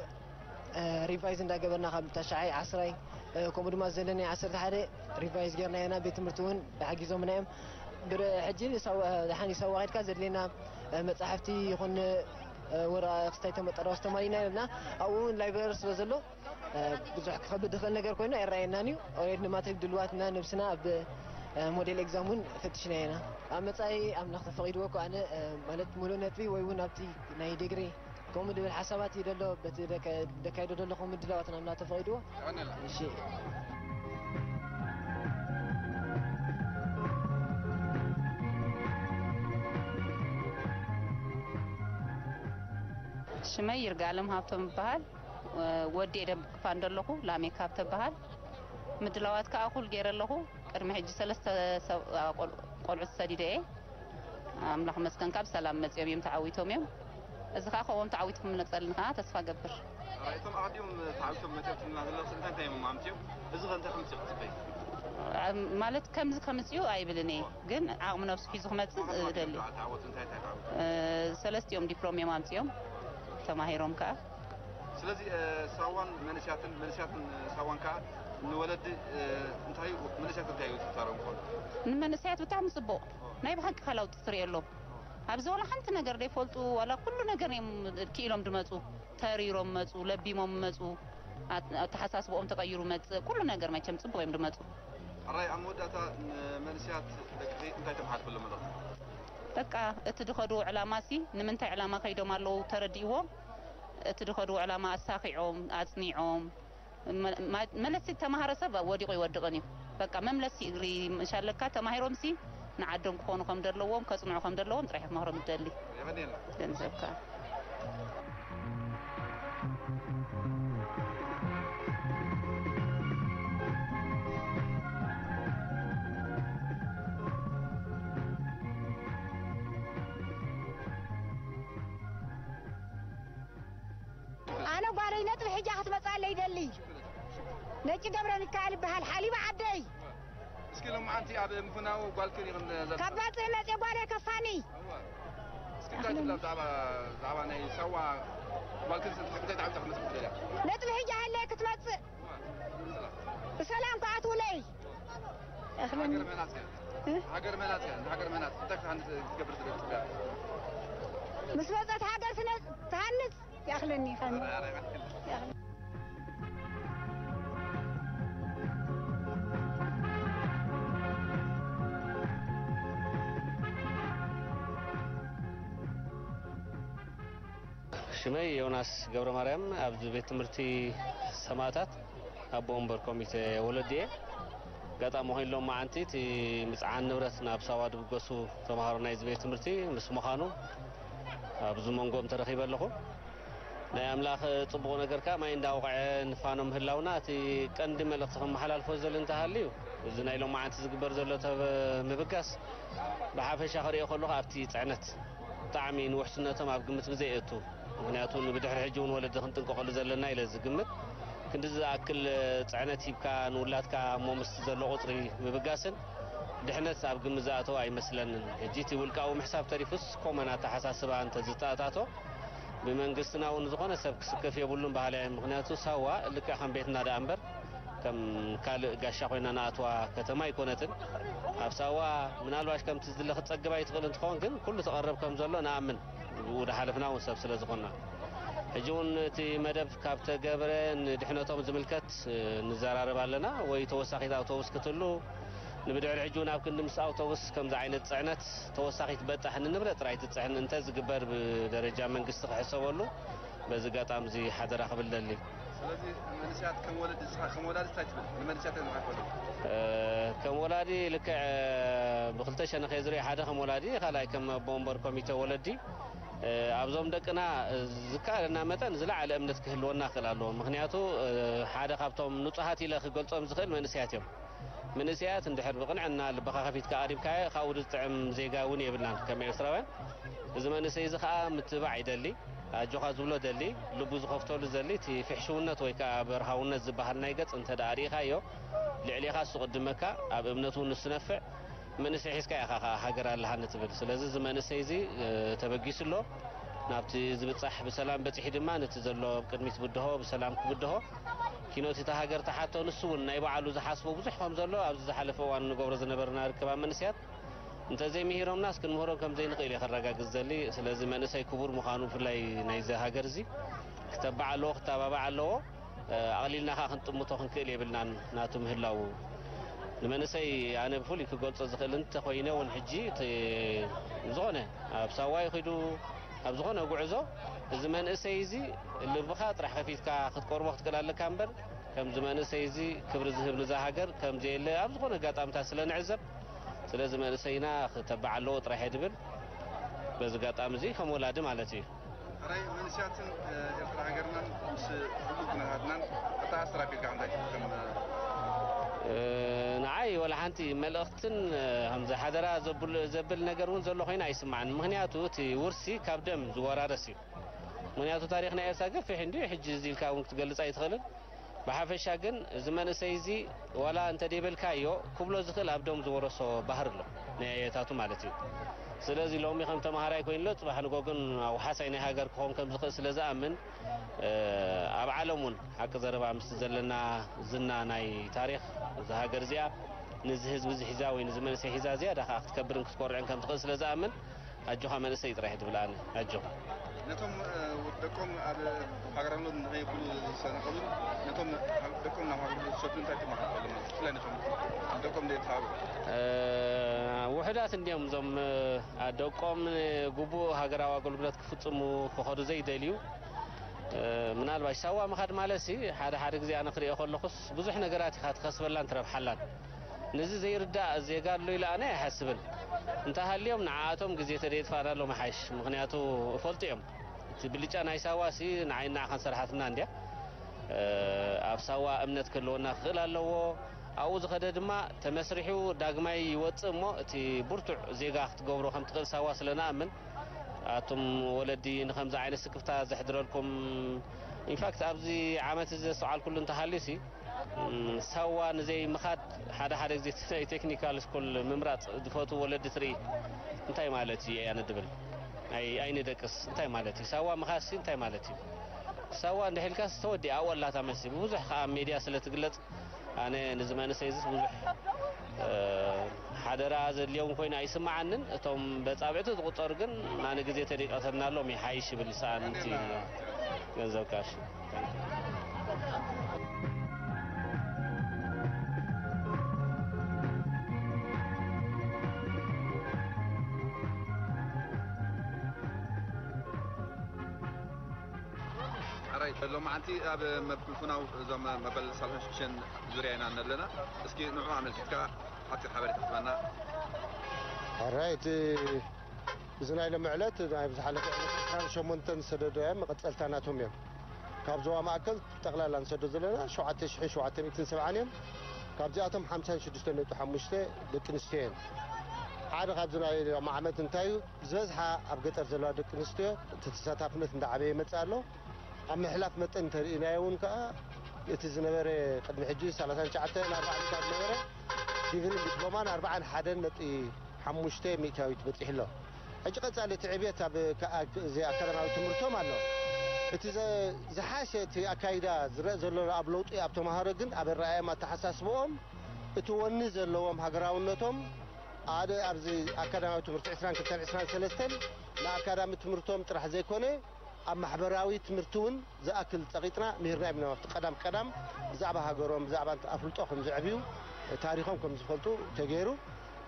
እ፣ ሪቫይዝ እንዳገበርና ካብ ታሽዓይ፣ ዓስራይ፣ እ፣ ከምኡ ድማ ዘለናይ ዓሰርተ ሓደ ሪቫይዝ ጌርና ኢና። ቤት ትምህርቲ እውን ሓጊዞምና እዮም። ብረ-፣ ሕጂ ንሳዋ-፣ ደሓን ይሳዋ ኸድካ ዘድልየና፣ እ፣ መጻሕፍቲ ይኹን፣ እ፣ ወረቓ ክስታይ ተመጠረ ኣስተማሪና ኢልና ኣብኡ እውን ላይብረሪ ስለ ዘሎ፣ እ፣ ብዙሕ ክኸብድ ዝኽእል ነገር ኮይኑ ኣይረኣየናን እዩ። ኦሬድ ንማትሪክ ድልዋትና ነብስና ኣብ፣ እ፣ ሞዴል ኤግዛም እውን ፈትሽና ኢና። ኣብ መጻኢ ኣምላኽ ተፈቒድዎ እኮ ኣነ፣ እ፣ ማለት ሙሉእ ነጥቢ ወይ እውን ኣብቲ ናይ ዲግሪ ከምኡ ድብል ሓሳባት እዩ ደሎ፣ በቲ ደካ-፣ ደካይዶ ደለኹም ምድላዋት ናምና ተፈቒድዎ። የቐንየልና። እሺ። ሽመይ ይርጋለም ሃብቶም ይበሃል። ወዲ ደንብ ክፋ እንደለኹ ላሜክ ሃብተ በሃል። ምድላዋት ከኣ እኹል ገይረ ኣለኹ። ቅድሚ ሕጂ ሰለስተ ሰብ-፣ ቆል-፣ ቆልዑት ሰዲደ እየ። ኣምላኽ መስገን ካብ ሰላም መጺኦም እዮም፣ ተዓዊቶም እዮም። እዚ ከኣ ከምኦም ተዓዊትኩም መጸልን ከኣ ተስፋ ገብር። ኣራይ፣ እቶም ኣቐዲሞም ተዓዊቶም መጺኦም ትብልና ዘለኹስ እንታይ እንታይ እዮም ኣምጺኦም? እዚ ከ እንታይ ከምጽእ ክትጽበይ? ኣ-፣ ማለት ከምዚ ከምጽኡ ኣይብልን እየ፣ ግን ዓቕሚ ነብሱ ሒዙ ክመጽእ እደሊ። ተዓወቱ እንታይ እንታይ ተዓወቱ? እ፣ ሰለስቲኦም ዲፕሎም እዮም ኣምጺኦም፣ ተማሂሮም ከኣ። ስለዚ፣ እ፣ ሳዋን መንእሰያትን፣ መንእሰያትን፣ እ፣ ሳዋን ከኣ ንወለዲ፣ እ፣ እንታይ መንእሰያት እንታይ እዩ ዝፍታሮም ይኾን? ንመንእሰያት ብጣዕሚ ጽቡቕ፣ ናይ ብሓቂ ካልኣዊ ትርእየሎም። ኣብዚ ዋላ ሓንቲ ነገር ዘይፈልጡ፣ ዋላ ኩሉ ነገር እዮም ክኢሎም ድመጹ፣ ተሪሮም መጹ፣ ለቢሞም መጹ፣ ኣት-፣ ኣተሓሳስብኦም ተቐይሩ መጽእ፣ ኩሉ ነገር መቸም ጽቡቕ እዮም ድመጹ። ሕራይ፣ ኣብ መወዳእታ ንመንእሰያት ደቅኺ እንታይ ተመሓላልፈሎም ኣለኺ? በቃ፣ እቲ ድኸድዎ ዕላማሲ፣ ንምንታይ ዕላማ ከይዶም ኣለዉ ተረዲእዎም፣ እቲ ድኸድዎ ዕላማ ኣሳኺዖም፣ ኣጽኒዖም፣ መ-፣ ማ-፣ መለሲ ተማሃረ ሰብ ወዲቑ ይወድቕን እዩ። በቃ መምለሲ እግሪ ምሻለካ ተማሂሮምሲ ንዓዶም ክኾኑ ከም ደለዎም፣ ከጽንዑ ከም ደለዎም ጥራሕ ክመኽሮም ይደሊ። የቐንየልና። ገንዘብካ። ኣነ ጓለይ ነጥቢ ሕጃ ክትመጻለይ ይደሊ። ነጭ ገብረ ሚካኤል ይበሃል፣ ሓሊባ ዓደይ። እስኪ ሎማዓንቲ ኣብ ምፍናው ጓልክን ኢኽን ዘ-፣ ካብ ባጽዕ መጽየ ጓለይ ከፋኒ። እዋ። እስኪ እንታይ ትብላ ብዛዕባ፣ ብዛዕባ ናይ ሳዋ ጓልክን እንታይ ትዓብታ ክትመጽእ ትደልያ? ነጥቢ ሕጂ ሃለየ ክትመጽእ። ብሰላም ክኣትውለይ። እኽልን ሃገር መናት እያ። እ? ሃገር መናት እያ። ሃገር መናት እንታይ ክትሃንጽ ክትገብር ትደሊ? ምስ መጸት ሃገር ስነ ትሃንጽ። ይኣኽለኒ ይኸኒ። ሽመይ ዮናስ ገብረ ማርያም፣ ኣብዚ ቤት ትምህርቲ ሰማእታት ኣቦ ወንበር ኮሚቴ ወለዲ እየ። ኣጋጣሚ ኮይኑ ሎም መዓንቲ እቲ ምጽዓን ንብረት ናብ ሳዋ ድብገሱ ተምሃሮ ናይዚ ቤት ትምህርቲ ምስ ምዃኑ ኣብዚ መንጎም ተረኺበ ኣለኹ። ናይ ኣምላኽ ጽቡቕ ነገር ከኣ ማይ እንዳወቕዐ ንፋኖ ምህላውና እቲ ቀንዲ መልእኽቲ ከመሓላልፎ ዝደሊ እንተሃልዩ፣ እዚ ናይ ሎም መዓንቲ ዝግበር ዘሎ ተበ-፣ ምብጋስ ብሓፈሻ ክርእዮ ከለኹ ኣብቲ ጽዕነት ብጣዕሚ ንውሕስነቶም ኣብ ግምት ብዘየእቱ፣ ምኽንያቱ ንብድሕሪ ሕጂ እውን ወለዲ ክንጥንቀቐሉ ዘለና ኢለ ዝግምት። ክንዲ ዝኣክል ጽዕነት ሂብካ ንውላድካ እሞ ምስቲ ዘሎ ቁጽሪ ምብጋስን ድሕነት ኣብ ግምት ዝኣተወ ኣይመስለንን። ሕጂ እቲ ውልቃዊ ምሕሳብ ተሪፉስ ኮመን ኣተሓሳስባ እንተዝተኣታቶ ብመንግስትና እውን ዝኾነ ሰብ ክስከፍ የብሉን በሃላይ እየ። ምኽንያቱ ሳዋ ልክዕ ከም ቤትና ደኣ እምበር ከም ካልእ ጋሻ ኮይና ንኣትዋ ከተማ ኣይኮነትን። ኣብ ሳዋ ምናልባሽ ከምቲ ዝለ ክትጸግብ ኣይትኽእል እንትኸውን፣ ግን ኩሉ ተቐረብ ከም ዘሎ ንኣምን። ብኡ ዝሓለፍና እውን ሰብ ስለ ዝኾንና። ሕጂ እውን እቲ መደብ ካብ ተገብረ ንድሕነቶም ዝምልከት፣ እ፣ ንዘራረብ ኣለና። ወይ ተወሳኺት ኣውቶቡስ ክትህሉ፣ ንብድሕሪ ሕጂ እውን ኣብ ክንዲ ምስ ኣውቶቡስ ከምዚ ዓይነት ጽዕነት ተወሳኺት በጣሕ ንንብረት ጥራይ ትጽዕን እንተ ዝግበር ብደረጃ መንግስቲ ክሕሰበሉ በዚ ኣጋጣሚ እዚ ሓደራ ክብል ደሊ። ስለዚ መንእሰያት ከም ወለዲ፣ ንስኻ ከም ወላዲ እንታይ ትብል? ንመንእሰያት እንታይ ምሃብ ትደሊ? እ፣ ከም ወላዲ ልክዕ፣ እ፣ ብክልተ ሸነኽ እየ ዝሪኦ። ሓደ ከም ወላዲ፣ ካልኣይ ከም ኣቦ ወንበር ኮሚቴ ወለዲ፣ እ፣ ኣብዞም ደቅና፣ እ፣ ዝከኣለና መጠን ዝለዓለ እምነት ክህልወና ክኽእል ኣለዎ። ምኽንያቱ፣ እ፣ ሓደ ካብቶም ንጹሃት ኢለ ክገልጾም ዝኽእል መንእሰያት እዮም። መንእሰያት እንድሕር ብቕንዕና ልብኻ ከፊትካ ቀሪብካዮ፣ ካብኡ ዝጥዕም ዜጋ እውን የብልናን ከም ኤርትራውያን። እዚ መንእሰይ እዚ ኸኣ ምትብባዕ ይደሊ፣ ኣጆኻ ዝብሎ ደሊ፣ ልቡ ዝኸፍተሉ ዘሊ፣ እቲ ፍሕሽውነት ወይ ከኣ በርሃውነት ዝበሃል ናይ ገጽ እንተ ደኣ ርኢኻዮ፣ ልዕሌኻ እሱ ቅድመካ፣ ኣብ እምነቱ ንሱ ነፍዕ፣ መንእሰይ ሒዝካ ኢኻ ከኣ ሃገር ኣለሃኒ ትብል። ስለዚ እዚ መንእሰይ እዚ፣ እ፣ ተበጊሱ ኣሎ። ናብቲ ዝብጻሕ ብሰላም በጺሑ ድማ ነቲ ዘሎ ኣብ ቅድሚት ብድሆ ብሰላም ክብድሆ ኪኖት እታ ሃገር ተሓቶ። ንሱ እውን ናይ ባዕሉ ዝሓስቦ ብዙሕ ከም ዘሎ ኣብዚ ዝሓለፈ እዋን ንገብሮ ዝነበርና ርክብ ኣብ መንእሰያት እንተዘይምሂሮምናስ ክንምህሮም ከም ዘይንኽእል እየ ከረጋግጽ ዘሊ። ስለዚ መንእሰይ ክቡር ምዃኑ ብፍላይ ናይዚ ሃገር እዚ ክተባዕ ኣለዎ፣ ክተባባዕ ኣለዎ። እ፣ ኣቕሊልና ከኣ ክንጥምቶ ክንክእል የብልናን ናቱ ምህላዉ። ንመንእሰይ ኣነ ብፍሉይ ክገልጾ ዝኽእል እንተኾይነ እውን ሕጂ እቲ ዝኾነ ኣብ ሳዋ ይኺዱ ኣብ ዝኾነ ጉዕዞ እዚ መንእሰይ እዚ ልብኻ ጥራሕ ከፊትካ ክትቀርቦ ክትክእል ኣለካ እምበር ከምዚ መንእሰይ እዚ ክብሪ ዝህብ ንዛ ሃገር ከምዘየለ ኣብ ዝኾነ ኣጋጣሚታት ስለ ንዕዘብ ስለዚ መንእሰይና ክተባዕ ኣለዎ ጥራሕ እየ ድብል። በዚ ኣጋጣሚ እዚ ከም ወላዲ ማለት እዩ። ሕራይ መንእሰያትን፣ እ፣ ኤርትራ ሃገርናን ምስ ህሉው ኩነታትናን ኣተኣሳሲር ኣቢልካ እንታይ ትብል ከም፣ እ፣ ንዓይ ወላ ሓንቲ መልእኽትን፣ እ፣ ከምዚ ሓደራ ዘብሉ-፣ ዘብል ነገር እውን ዘሎ ኮይኑ ኣይስማዕን። ምኽንያቱ እቲ ውርሲ ካብ ደም ዝወራረስ እዩ። ምኽንያቱ ታሪኽ ናይ ኤርትራ ገፊሕ እንድዩ፣ ሕጂ እዚ ኢልካ እውን ክትገልጽ ኣይትኽእልን። ብሓፈሻ ግን እዚ መንእሰይ እዚ ዋላ እንተ ደይበልካዮ ክብሎ ዝኽእል ኣብ ደም ዝወረሶ ባህሪ ኣሎ ናይ ኣያታቱ ማለት እዩ። ስለዚ ሎሚ ከም ተምሃራይ ኮይኑ ኣሎ፣ ጽባሕ ንጎ ግን ኣውሓሳይ ናይ ሃገር ክኸውን ከም ዝኽእል ስለ ዝኣምን፣ እ፣ ኣብ ዓለም እውን ሓቂ ዘረባ ምስቲ ዘለና ዝና ናይ ታሪኽ እዛ ሃገር እዚኣ ነዚ ህዝቢ እዚ ሒዛ ወይ ነዚ መንእሰይ ሒዛ ዝያዳ ከኣ ክትከብርን ክትኮርዕን ከም ትኽእል ስለ ዝኣምን ኣጆኻ መንእሰይ ጥራሕ እየ ድብል ኣነ። ኣጆኻ። ነቶም፣ እ፣ ደቆም ኣብ ሃገራውነት ንኸይብሉ ዝሰናኸሉን ነቶም ደቆም ናብ ሃገራውነት ዝሰዱ እንታይ ትመሃር ኣለና? ብፍላይ ነቶም ደቆም ዘይተሃሩ። እ፣ ውሑዳት እንድዮም እዞም፣ እ፣ ደቆም ግቡእ ሃገራዊ ኣገልግሎት ክፍጽሙ ክኸዱ ዘይደልዩ። እ፣ ምናልባሽ ሳዋ ምኻድ ማለትሲ ሓደ ሓደ ግዜ ኣነ ክሪኦ ከለኹስ ብዙሕ ነገራት ኢኻ ትኸስበላን ትረብሓላን። ነዚ ዘይርዳእ ዜጋ ኣሎ ኢለ ኣነ ኣይሓስብን። እንተሃልዮም ንዓኣቶም ግዜ ተደየጥፋእናሎም ይሓይሽ። ምኽንያቱ እፈልጡ እዮም። እቲ ብልጫ ናይ ሳዋሲ ንዓይን ንዓኻን ሰራሕትና እንድያ። እ፣ ኣብ ሳዋ እምነት ክህልወና ክኽእል ኣለዎ። ኣብኡ ዝኸደ ድማ ተመስሪሑ ዳግማይ ይወጽእ እሞ እቲ ብርቱዕ ዜጋ ክትገብሮ ከም ትኽእል ሳዋ ስለ ንኣምን ኣቱም ወለዲ ንኸምዚ ዓይነት ስክፍታ ዘሕድረልኩም። ኢንፋክት ኣብዚ ዓመት እዚ ዘስተውዓልኩሉ እንተሃልዩሲ እም፣ ሳዋ ንዘይ ምኻድ ሓደ ሓደ ግዜ ናይ ቴክኒካል ስኩል ምምራጽ ዝፈትዉ ወለዲ ትርኢ። እንታይ ማለት እዩ ኣነ ድብል? ኣይ-፣ ኣይንደቅስ። እንታይ ማለት እዩ? ሳዋ ምኻድሲ እንታይ ማለት እዩ? ሳዋ እንድሕልካስ ተወዲኣ ወላታ መሲ ብዙሕ ከዓ ኣብ ሜድያ ስለ ትግለጽ ኣነ ንዚ መንእሰይ ዝስ ብዙሕ ሓደራ ዘድልዮም ኮይኑ ኣይስምዓንን። እቶም በጻብዕቲ ዝቁጸሩ ግን ናነ ግዜ ተዲቀተናሎም ይሓይሽ ይብል ሰኣንቲ ገንዘብ ካሽ። ኣራይ ሎማዓንቲ ኣብ መፍናው እዞም መበል ሰላሳን ሽዱሽተን ዙርያ ኢና ኣለና። እስኪ ንዑ ኣመልኪትካ ሓፂር ሓበሬታ ክትበና። ኣራይ እቲ እዚ ናይ ሎሚ ዕለት ናይ ዝሓለፈ ዕለት ዕስራን ሸሞንተን ዝሰደዱ እዮም መቐፀልታ ናቶም እዮም። ካብ ዞባ ማእከል ጠቕላላ ንሰዶ ዘለና ሸውዓተ ሽሕን ሸውዓተ ሚእትን ሰብዓን እዮም። ካብዚኣቶም ሓምሳን ሽዱሽተ ነጥቢ ሓሙሽተ ደቂ ኣንስትዮ እየን። ሓደ ካብዚ ናይ ሎሚ ዓመት እንታይ እዩ ዝበዝሓ ኣብ ገጠር ዘለዋ ደቂ ኣንስትዮ እቲ ተሳታፍነት እንዳዓበየ ይመፅእ ኣሎ። ኣብ ምሕላፍ መጠን እንተርኢናዮ እውን ከዓ እቲ ዝነበረ ቅድሚ ሕጂ ሰላሳን ትሽዓተን ኣርባዕተ ካብ ዝነበረ ዲግሪን ዲፕሎማን ኣርባዓን ሓደን ነጥቢ ሓሙሽተ ሚእታዊት በፂሑ ኣሎ። ሕጂ ቀፃሊ እቲ ዕብየት ኣብ እዚ ኣካዳማዊ ትምህርቶም ኣሎ። እቲ ዝሓሸ እቲ ኣካይዳ ዝረአ ዘሎ ኣብ ለውጢ ኣብ ተምሃሮ ግን ኣብ ኣረኣእያም ኣተሓሳስብኦም እቲ ወኒ ዘለዎም ሃገራውነቶም ኣደ ኣብዚ ኣካዳማዊ ትምህርቲ ዕስራን ክልተን ዕስራን ሰለስተን ንኣካዳሚ ትምህርቶም ጥራሕ ዘይኮነ ኣብ ማሕበራዊ ትምህርቲ እውን ዝኣክል ፀቂጥና ምሂርና ይብና ኣብቲ ቀዳም ቀዳም ብዛዕባ ሃገሮም ብዛዕባ ኣፍልጦ ከም ዘዕብዩ ታሪኾም ከም ዝፈልጡ ተገይሩ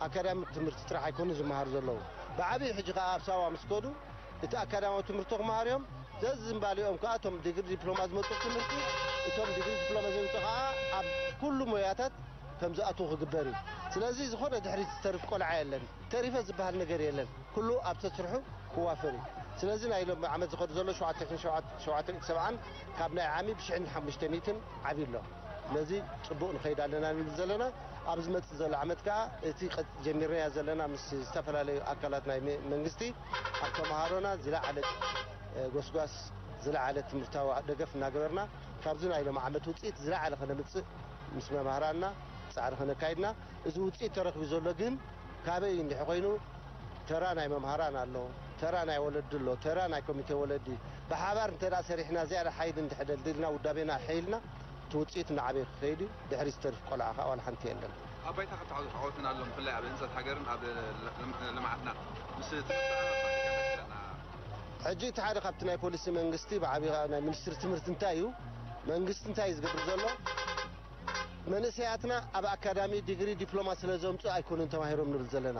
ኣካዳሚ ትምህርቲ ጥራሕ ኣይኮኑ ዝመሃሩ ዘለዉ ብዓብዩ ሕጂ ከዓ ኣብ ሳዋ ምስ ከዱ እቲ ኣካዳማዊ ትምህርቲ ክመሃሩ እዮም። ዘዝምባሊኦም ከዓ እቶም ዲግሪ ዲፕሎማ ዝመፁ ትምህርቲ እቶም ዲግሪ ዲፕሎማ ዘይምፁ ከዓ ኣብ ኩሉ ሞያታት ከም ዝኣትዉ ክግበር እዩ። ስለዚ ዝኾነ ድሕሪት ዝተርፍ ቆልዓ የለን። ተሪፈ ዝበሃል ነገር የለን። ኩሉ ኣብ ተስርሑ ክዋፈር እዩ። ስለዚ ናይ ሎም ዓመት ዝኸዱ ዘሎ ሸውዓተ ሽሕን ሸውዓተ ሚእትን ሰብዓን ካብ ናይ ዓሚ ብሽሕን ሓሙሽተ ሚእትን ዓብዩ ኣሎ። ስለዚ ፅቡቕ ንኸይድ ኣለና ንብል ዘለና። ኣብ ዝመፅእ ዘሎ ዓመት ከዓ እቲ ጀሚርናያ ዘለና ምስ ዝተፈላለዩ ኣካላት ናይ መንግስቲ ኣብ ተምሃሮና ዝለዓለ ጎስጓስ ዝለዓለ ትምህርታዊ ደገፍ እናገበርና ካብዚ ናይ ሎም ዓመት ውፅኢት ዝለዓለ ከነምፅእ ምስ መማህራንና ፃዕሪ ከነካይድና እዚ ውፅኢት ተረኪቡ ዘሎ ግን ካበይ እንድሕ ኮይኑ ተራ ናይ መምሃራን ኣሎ፣ ተራ ናይ ወለዲ ኣሎ፣ ተራ ናይ ኮሚቴ ወለዲ ብሓባር እንተ ሰሪሕና እዚኣ ሓይሊ እንድሕ ደልዲልና ውዳቤና ኣሐይልና እቲ ውፅኢት እናዓበየ ክኸይድ እዩ። ድሕሪ ዝተርፍ ቆልዓ ከዓ ዋላ ሓንቲ የለን። ኣብ ባይታ ካብ ተዓወትን ኣሎ ብፍላይ ኣብ ህንፀት ሃገርን ኣብ ልምዓትና ምስ ሕጂ እቲ ሓደ ካብቲ ናይ ፖሊሲ መንግስቲ ብዓቢ ናይ ሚኒስትሪ ትምህርቲ እንታይ እዩ መንግስቲ እንታይ እዩ ዝገብር ዘሎ መንእሰያትና ኣብ ኣካዳሚ ዲግሪ ዲፕሎማ ስለ ዘምፅኡ ኣይኮኑን ተማሂሮም ንብል ዘለና።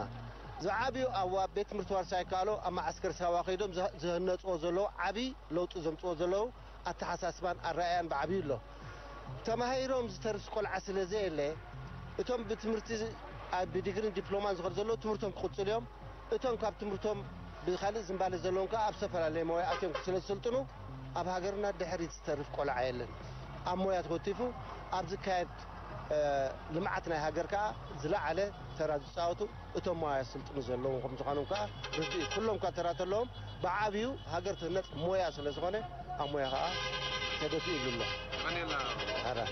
ዝዓብዩ ኣብ ቤት ትምህርቲ ዋርሳ ይከኣሎ ኣብ መዓስከር ሳዋ ከይዶም ዝህነፅዎ ዘለዉ ዓብዪ ለውጢ ዘምፅዎ ዘለዉ ኣተሓሳስባን ኣረኣያን ብዓብዩ ኣሎ። ተማሂሮም ዝተርፍ ቆልዓ ስለ ዘየለ እቶም ብትምህርቲ ብዲግሪን ዲፕሎማን ዝኸዱ ዘለዉ ትምህርቶም ክቕፅሉ እዮም። እቶም ካብ ትምህርቶም ብካልእ ዝምባለ ዘለዎም ከዓ ኣብ ዝተፈላለየ ሞያ ኣትዮም ስለ ዝስልጥኑ ኣብ ሃገርና ድሕሪት ዝተርፍ ቆልዓ የለን። ኣብ ሞያ ተወቲፉ ኣብ ዝካየድ ልምዓት ናይ ሃገር ከዓ ዝለዓለ ተራ ዝፃወቱ እቶም ሞያ ስልጥኑ ዘለዎም ከም ዝኾኖም ከዓ ርዱእ እዩ። ኩሎም እኳ ተራ ተለዎም ብዓብዩ ሃገር ትህነፅ ሞያ ስለ ዝኾነ ኣብ ሞያ ከዓ ተደፊኡ ይብሉ ኣሎ።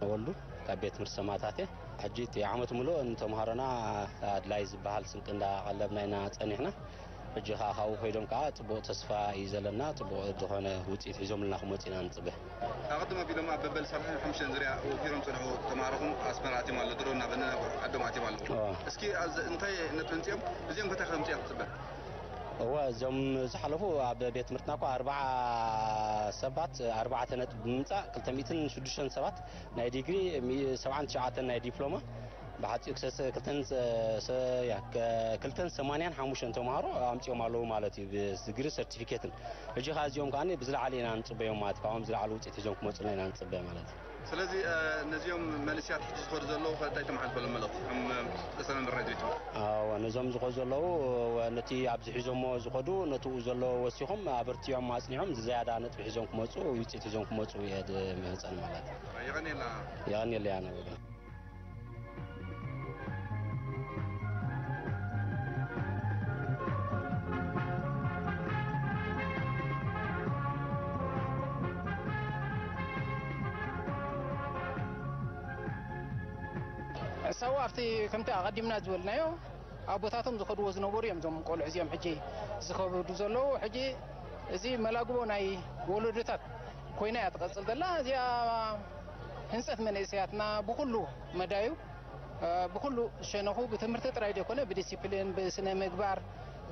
ወልዱ ካብ ቤት ትምህርቲ ሰማእታት እየ። ሕጂ እቲ ዓመት ሙሉእ ንተምሃሮና ኣድላይ ዝበሃል ስንቂ እንዳቐለብና ኢና ጸኒሕና። ሕጂ ከዓ ካብኡ ኮይዶም ከዓ ጽቡቕ ተስፋ እዩ ዘለና፣ ጽቡቕ ዝኾነ ውጽኢት ሒዞምልና ክመጹ ኢና ንጽበ። ኣቐድም ኣቢሎም ኣብ በበል ሰላሳን ሓሙሽተን ዙርያ ወፊሮም ጸንሑ ተምሃሮኹም ኣስመራ ኣትዮም ኣሎ፣ ድሮ ናብ ዓዶም ኣትዮም ኣለዉ። እስኪ እንታይ ነጥቢ ኣምጺኦም፣ እዚኦም ከ እንታይ ከምጽኡ ኢኻ ትጽበ? እወ እዞም ዝሓለፉ ኣብ ቤት ትምህርትና እኳ ኣርባዓ ሰባት ኣርባዕተ ነጥቢ ብምምፃእ ክልተ ሚእትን ሽዱሽተን ሰባት ናይ ዲግሪ ሰብዓን ትሽዓተን ናይ ዲፕሎማ ብሓፂኡ ክልተን ሰማንያን ሓሙሽተን ተምሃሮ ኣምፂኦም ኣለዉ ማለት እዩ ብዲግሪ ሰርቲፊኬትን ሕጂ ከዓ እዚኦም ከዓ ብዝለዓለ ኢና ንፅበዮም ማለት ካብኦም ዝለዓለ ውፅኢት ሒዞም ክመፁልና ኢና ንፅበ ማለት እዩ። ስለዚ ነዚኦም መንእሰያት ሕጂ ዝኸዱ ዘለዉ ከ እንታይ ተመሓልፈሎም መልእኽቲ ከም ርእሰ መምህር ናይ ትምህርቲ? ኣወ ነዞም ዝኸዱ ዘለዉ ነቲ ኣብዚ ሒዞሞ ዝኸዱ ነትኡ ዘለዎ ወሲኾም ኣበርቲዖም ኣፅኒዖም ዝያዳ ነጥቢ ሒዞም ክመፁ ውፅኢት ሒዞም ክመፁ እየ ዝምህፀን ማለት እዩ። የቐንየልና። የቐንየለይ ኣነ ወገን። ሳዋ ኣብቲ ከምቲ ኣቐዲምና ዝበልናዮ ኣቦታቶም ዝኸድዎ ዝነበሩ እዮም እዞም ቆልዑ እዚኦም ሕጂ ዝኸብዱ ዘለዉ። ሕጂ እዚ መላግቦ ናይ ወለዶታት ኮይና እያ ትቐጽል ዘላ። እዚኣ ህንጸት መንእሰያትና ብኹሉ መዳዩ፣ እ፣ ብኹሉ ሸነኹ ብትምህርቲ ጥራይ ዘይኮነ ብዲሲፕሊን፣ ብስነ ምግባር፣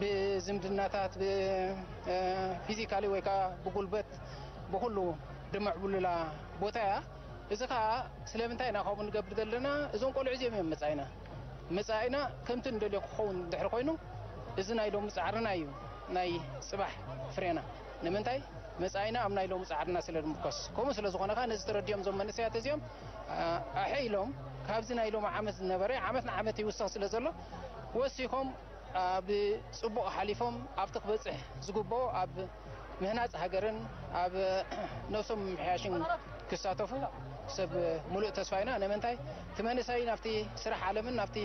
ብዝምድናታት፣ ብ-፣ እ፣ ፊዚካሊ ወይ ከዓ ብጉልበት ብኹሉ ድምዕብሉላ ቦታ እያ። እዚ ኸኣ ስለምንታይ ኢና ከምኡ ንገብር ዘለና? እዞም ቆልዑ እዚኦም እዮም መጻኢና። መጻኢና ከምቲ ንደልዮ ክኸውን እንድሕር ኮይኑ፣ እዚ ናይ ሎሚ ጻዕርና እዩ ናይ ጽባሕ ፍሬና። ንምንታይ? መጻኢና ኣብ ናይ ሎሚ ጻዕርና ስለ ዝምርኮስ። ከምኡ ስለ ዝኾነ ኸኣ ነዚ ተረዲኦም እዞም መንእሰያት እዚኦም፣ ኣ-፣ ኣሐ ኢሎም ካብዚ ናይ ሎሚ ዓመት ዝነበረ ዓመት ንዓመት ይውሰኽ ስለ ዘሎ፣ ወሲኾም ኣብ ጽቡቕ ሓሊፎም ኣብቲ ክበጽሕ ዝግብኦ ኣብ ምህናጽ ሃገርን ኣብ ነብሶም ምምሕያሽን ክሳተፉ ሰብ ምሉእ ተስፋ ኢና። ንምንታይ? እቲ መንእሰይ ናብቲ ስራሕ ዓለምን ናብቲ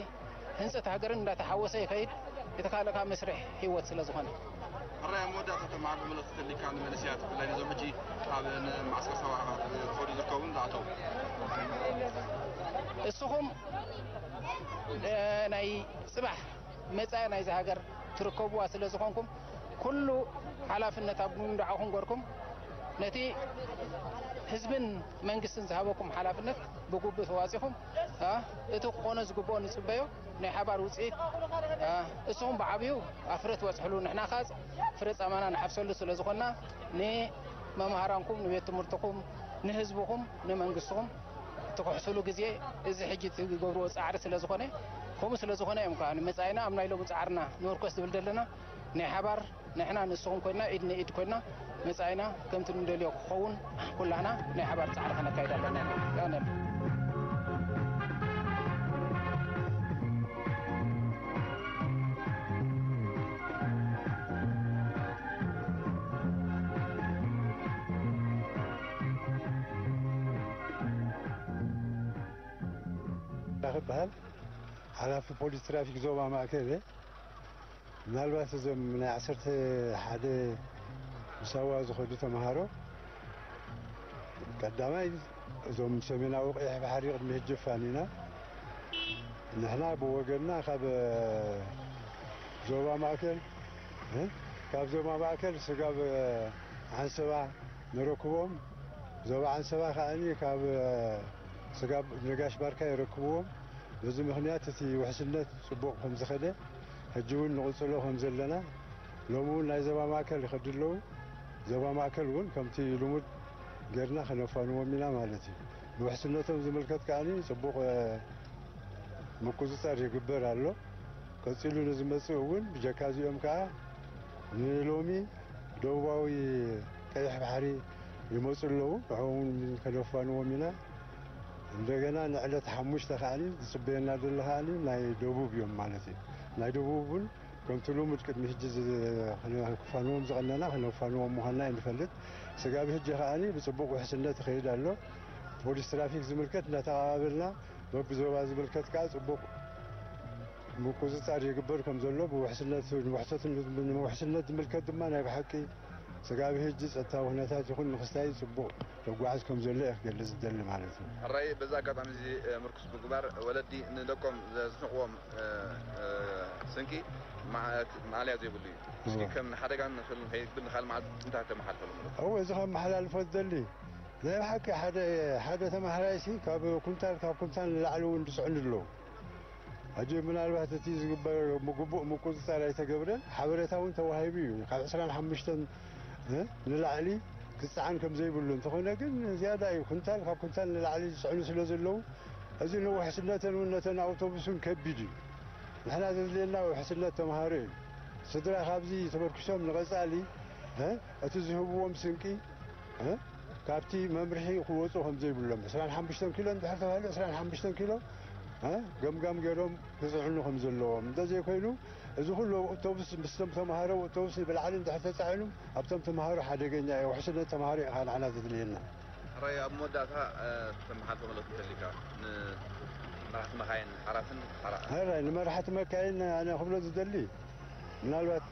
ህንጸት ሃገርን እንዳተሓወሰ ይኸይድ፣ እቲ ካልእ ካብ መስርሕ ህይወት ስለ ዝኾነ። ሕራይ ኣብ መወዳእታ ተመሃር መልእኽቲ ተሊካ ንመንእሰያት፣ ብፍላይ ነዞም ሕጂ ኣብ ን-፣ ማእስከር ሰብዓ ክኸዱ ዝርከቡን ዝኣተዉ። እስኹም፣ እ፣ ናይ ጽባሕ መጻኢ ናይዚ ሃገር ትርከብዋ ስለ ዝኾንኩም፣ ኩሉ ሓላፍነት ኣብ ጉንዳዕኹም ገርኩም፣ ነቲ ህዝብን መንግስትን ዝሃበኩም ሓላፍነት ብግቡእ ተዋጺኹም፣ እ፣ እቲ ክኾኖ ዝግብኦ ንጽበዮ ናይ ሓባር ውጽኢት፣ እ፣ እስኹም ብዓብዩ ኣብ ፍረ ትበጽሕሉ፣ ንሕና ኸኣ ፍረ ጻማና ንሓፍሰሉ ስለ ዝኾንና፣ ንመምሃራንኩም፣ ንቤት ትምህርትኹም፣ ንህዝብኹም፣ ንመንግስትኹም ትኽሕስሉ ግዜ እዚ ሕጂ ትገብርዎ ጻዕሪ ስለ ዝኾነ፣ ከምኡ ስለ ዝኾነ እዮም ከኣ ንመጻኢና ኣብ ናይ ሎሚ ጻዕርና ንምርኮስ ዝብል ዘለና። ናይ ሓባር ንሕና ንስኹም ኮይንና፣ ኢድ ንኢድ ኮይንና፣ መጻኢና ከምቲ ንደልዮ ክኸውን፣ ኩላህና ናይ ሓባር ጻዕሪ ከነካይድ ኣለና። የቐንየልና። ክበሃል ሓላፊ ፖሊስ ትራፊክ ዞባ ማእከል እየ። ምናልባት እዞም ናይ ዓሰርተ ሓደ ምሳዋ ዝኸዱ ተምሃሮ፣ ቀዳማይ እዞም ሰሜናዊ ቀይሕ ባሕሪ ቅድሚ ሕጂ ፋኒና፣ ንሕና ብወገንና ካብ ዞባ ማእከል፣ እ፣ ካብ ዞባ ማእከል ስጋብ ዓንሰባ ንረክቦም፣ ዞባ ዓንሰባ ከኣኒ ካብ ስጋብ ነጋሽ ባርካ ይረክብዎም። በዚ ምኽንያት እቲ ውሕስነት ጽቡቕ ከም ዝኸደ፣ ሕጂ እውን ንቕጽሎ ከም ዘለና፣ ሎሚ እውን ናይ ዞባ ማእከል ይኸዱ ኣለዉ። ዞባ ማእከል እውን ከምቲ ልሙድ ጌርና ከነፋንዎም ኢና ማለት እዩ። ንውሕስነቶም ዝምልከት ከኣኒ ጽቡቕ፣ እ፣ ምቁጽጻር ይግበር ኣሎ። ቀጺሉ ንዝመጽእ እውን ብጀካ እዚኦም ከኣ ንሎሚ ደቡባዊ ቀይሕ ባሕሪ ይመጹ ኣለዉ። ንዕኦም እውን ከነፋንዎም ኢና። እንደገና ንዕለት ሓሙሽተ ከኣኒ ዝጽበየና ዘሎ ከኣኒ ናይ ደቡብ እዮም ማለት እዩ። ናይ ደቡብ እውን ከምቲ ልሙድ ቅድሚ ሕጂ ዝ-፣ ክፋንዎም ዝቐነና ክነፋንዎም ምዃንና እዩ ንፈልጥ። ስጋብ ሕጂ ከኣኒ ብጽቡቕ ውሕስነት ይኸይድ ኣሎ። ፖሊስ ትራፊክ ዝምልከት እናተቐባበልና፣ በብዞባ ዝምልከት ከኣ ጽቡቕ ምቁጽጻር ይግበር ከም ዘሎ ብውሕስነት፣ ንውሕሰት-፣ ንውሕስነት ዝምልከት ድማ ናይ ብሓቂ ስጋብ ሕጂ ጸጥታዊ ኩነታት ይኹን ንክስታይ ጽቡቕ ተጓዓዝ ከም ዘሎ እየ ክገልጽ ዝደሊ ማለት እዩ። ሕራይ በዚ ኣጋጣሚ እዚ፣ እ፣ ምርኩስ ምግባር ወለዲ ንደቆም ዘስንቕዎም፣ እ፣ እ፣ ስንቂ መዓ-፣ ማእለያ ዘይብሉ እዩ። እስኪ እወ። ከም ንሓደጋ ንኽእል ንኸይብል ንኻል መዓልቲ እንታይ ተመሓልፈሎም ኣለኩም? እወ፣ እዚ ከመሓላልፎ ዝደሊ ናይ ብሓቂ ሓደ፣ ሓደ ተማሃራይሲ ካብ ኩንታል፣ ካብ ኩንታል ንላዕሊ እውን ዝጽዕኑ ኣለዉ። ሕጂ ምናልባት እቲ ዝግበር ግቡእ ምቁጽጻር ኣይተገብረን፣ ሓበሬታ እውን ተዋሂቡ እዩ። ካብ ዕስራን ሓሙሽተን፣ እ፣ ንላዕሊ ክጸዓን ከም ዘይብሉ፣ እንተኾነ ግን ዝያዳ እዩ። ኩንታል፣ ካብ ኩንታል ንላዕሊ ዝጽዕኑ ስለ ዘለዉ፣ እዚ ንውሕስነተን እውን ነተን ኣውቶቡስ እውን ከቢድ እዩ። ንሕና ዘድልየና ውሕስነት ተምሃሮ እዩ። ስድራ ካብዚ ተበርኪሶም ንቐጻሊ፣ እ፣ እቲ ዝህብዎም ስንቂ እ? ካብቲ መምርሒ ክወፁ ከም ዘይብሎም፣ ዕስራን ሓሙሽተን ኪሎ እንድሕር ተባሂሉ፣ ዕስራን ሓሙሽተን ኪሎ፣ እ? ገምጋም ገይሮም ክፅዕኑ ከም ዘለዎም፣ እንተዘይኮይኑ፣ እዚ ኩሉ ኣውቶቡስ ምስቶም ተምሃሮ፣ ኣውቶቡስ ንብላዕሊ እንድሕር ተፃዒኑ፣ ኣብቶም ተምሃሮ ሓደገኛ እዩ። ውሕስነት ተምሃሮ እዩ ንዓና ዘድልየና። ሕራይ፣ ኣብ መወዳእታ፣ እ፣ ተመሓልፎ መልእኽቲ እንተሊካ ንመራሕቲ መኻይን ሓራስን ሓራ- ሕራይ፣ ንመራሕቲ መካይን ኣነ ክብሎ ዝደሊ፣ ምናልባት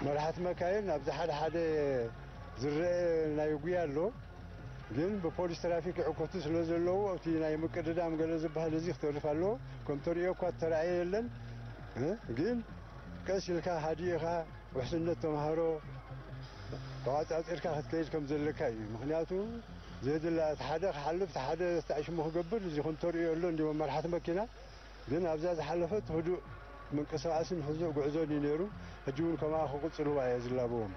መራሕቲ መካይን ኣብዚ ሓደ ሓደ ዝረአ ናይ ጉያ ኣሎ። ግን ብፖሊስ ትራፊክ ይዕኮቱ ስለ ዘለዉ ኣብቲ ናይ ምቅድዳም ገለ ዝበሃል እዚ ክተርፍ ኣለዎ። ከም ተርእዮ እኳ ተራእየ የለን። ግን ቀስ ኢልካ ሃዲእኻ ውሕስነት ተምሃሮ ተቋጻጺርካ ክትከይድ ከም ዘለካ እዩ። ምኽንያቱ ዘድላ እቲ ሓደ ክሓልፍ እቲ ሓደ ተዕሽሙ ክገብር እዚ ከም ተርእዮ ኣሎ እንዲ መመርሓቲ መኪና። ግን ኣብዛ ዝሓለፈት ህዱእ ምንቅስቃስን ህዙእ ጉዕዞን እዩ ነይሩ። ሕጂ እውን ከምኣ ክቕጽልዋ እየ ዝላበዎም።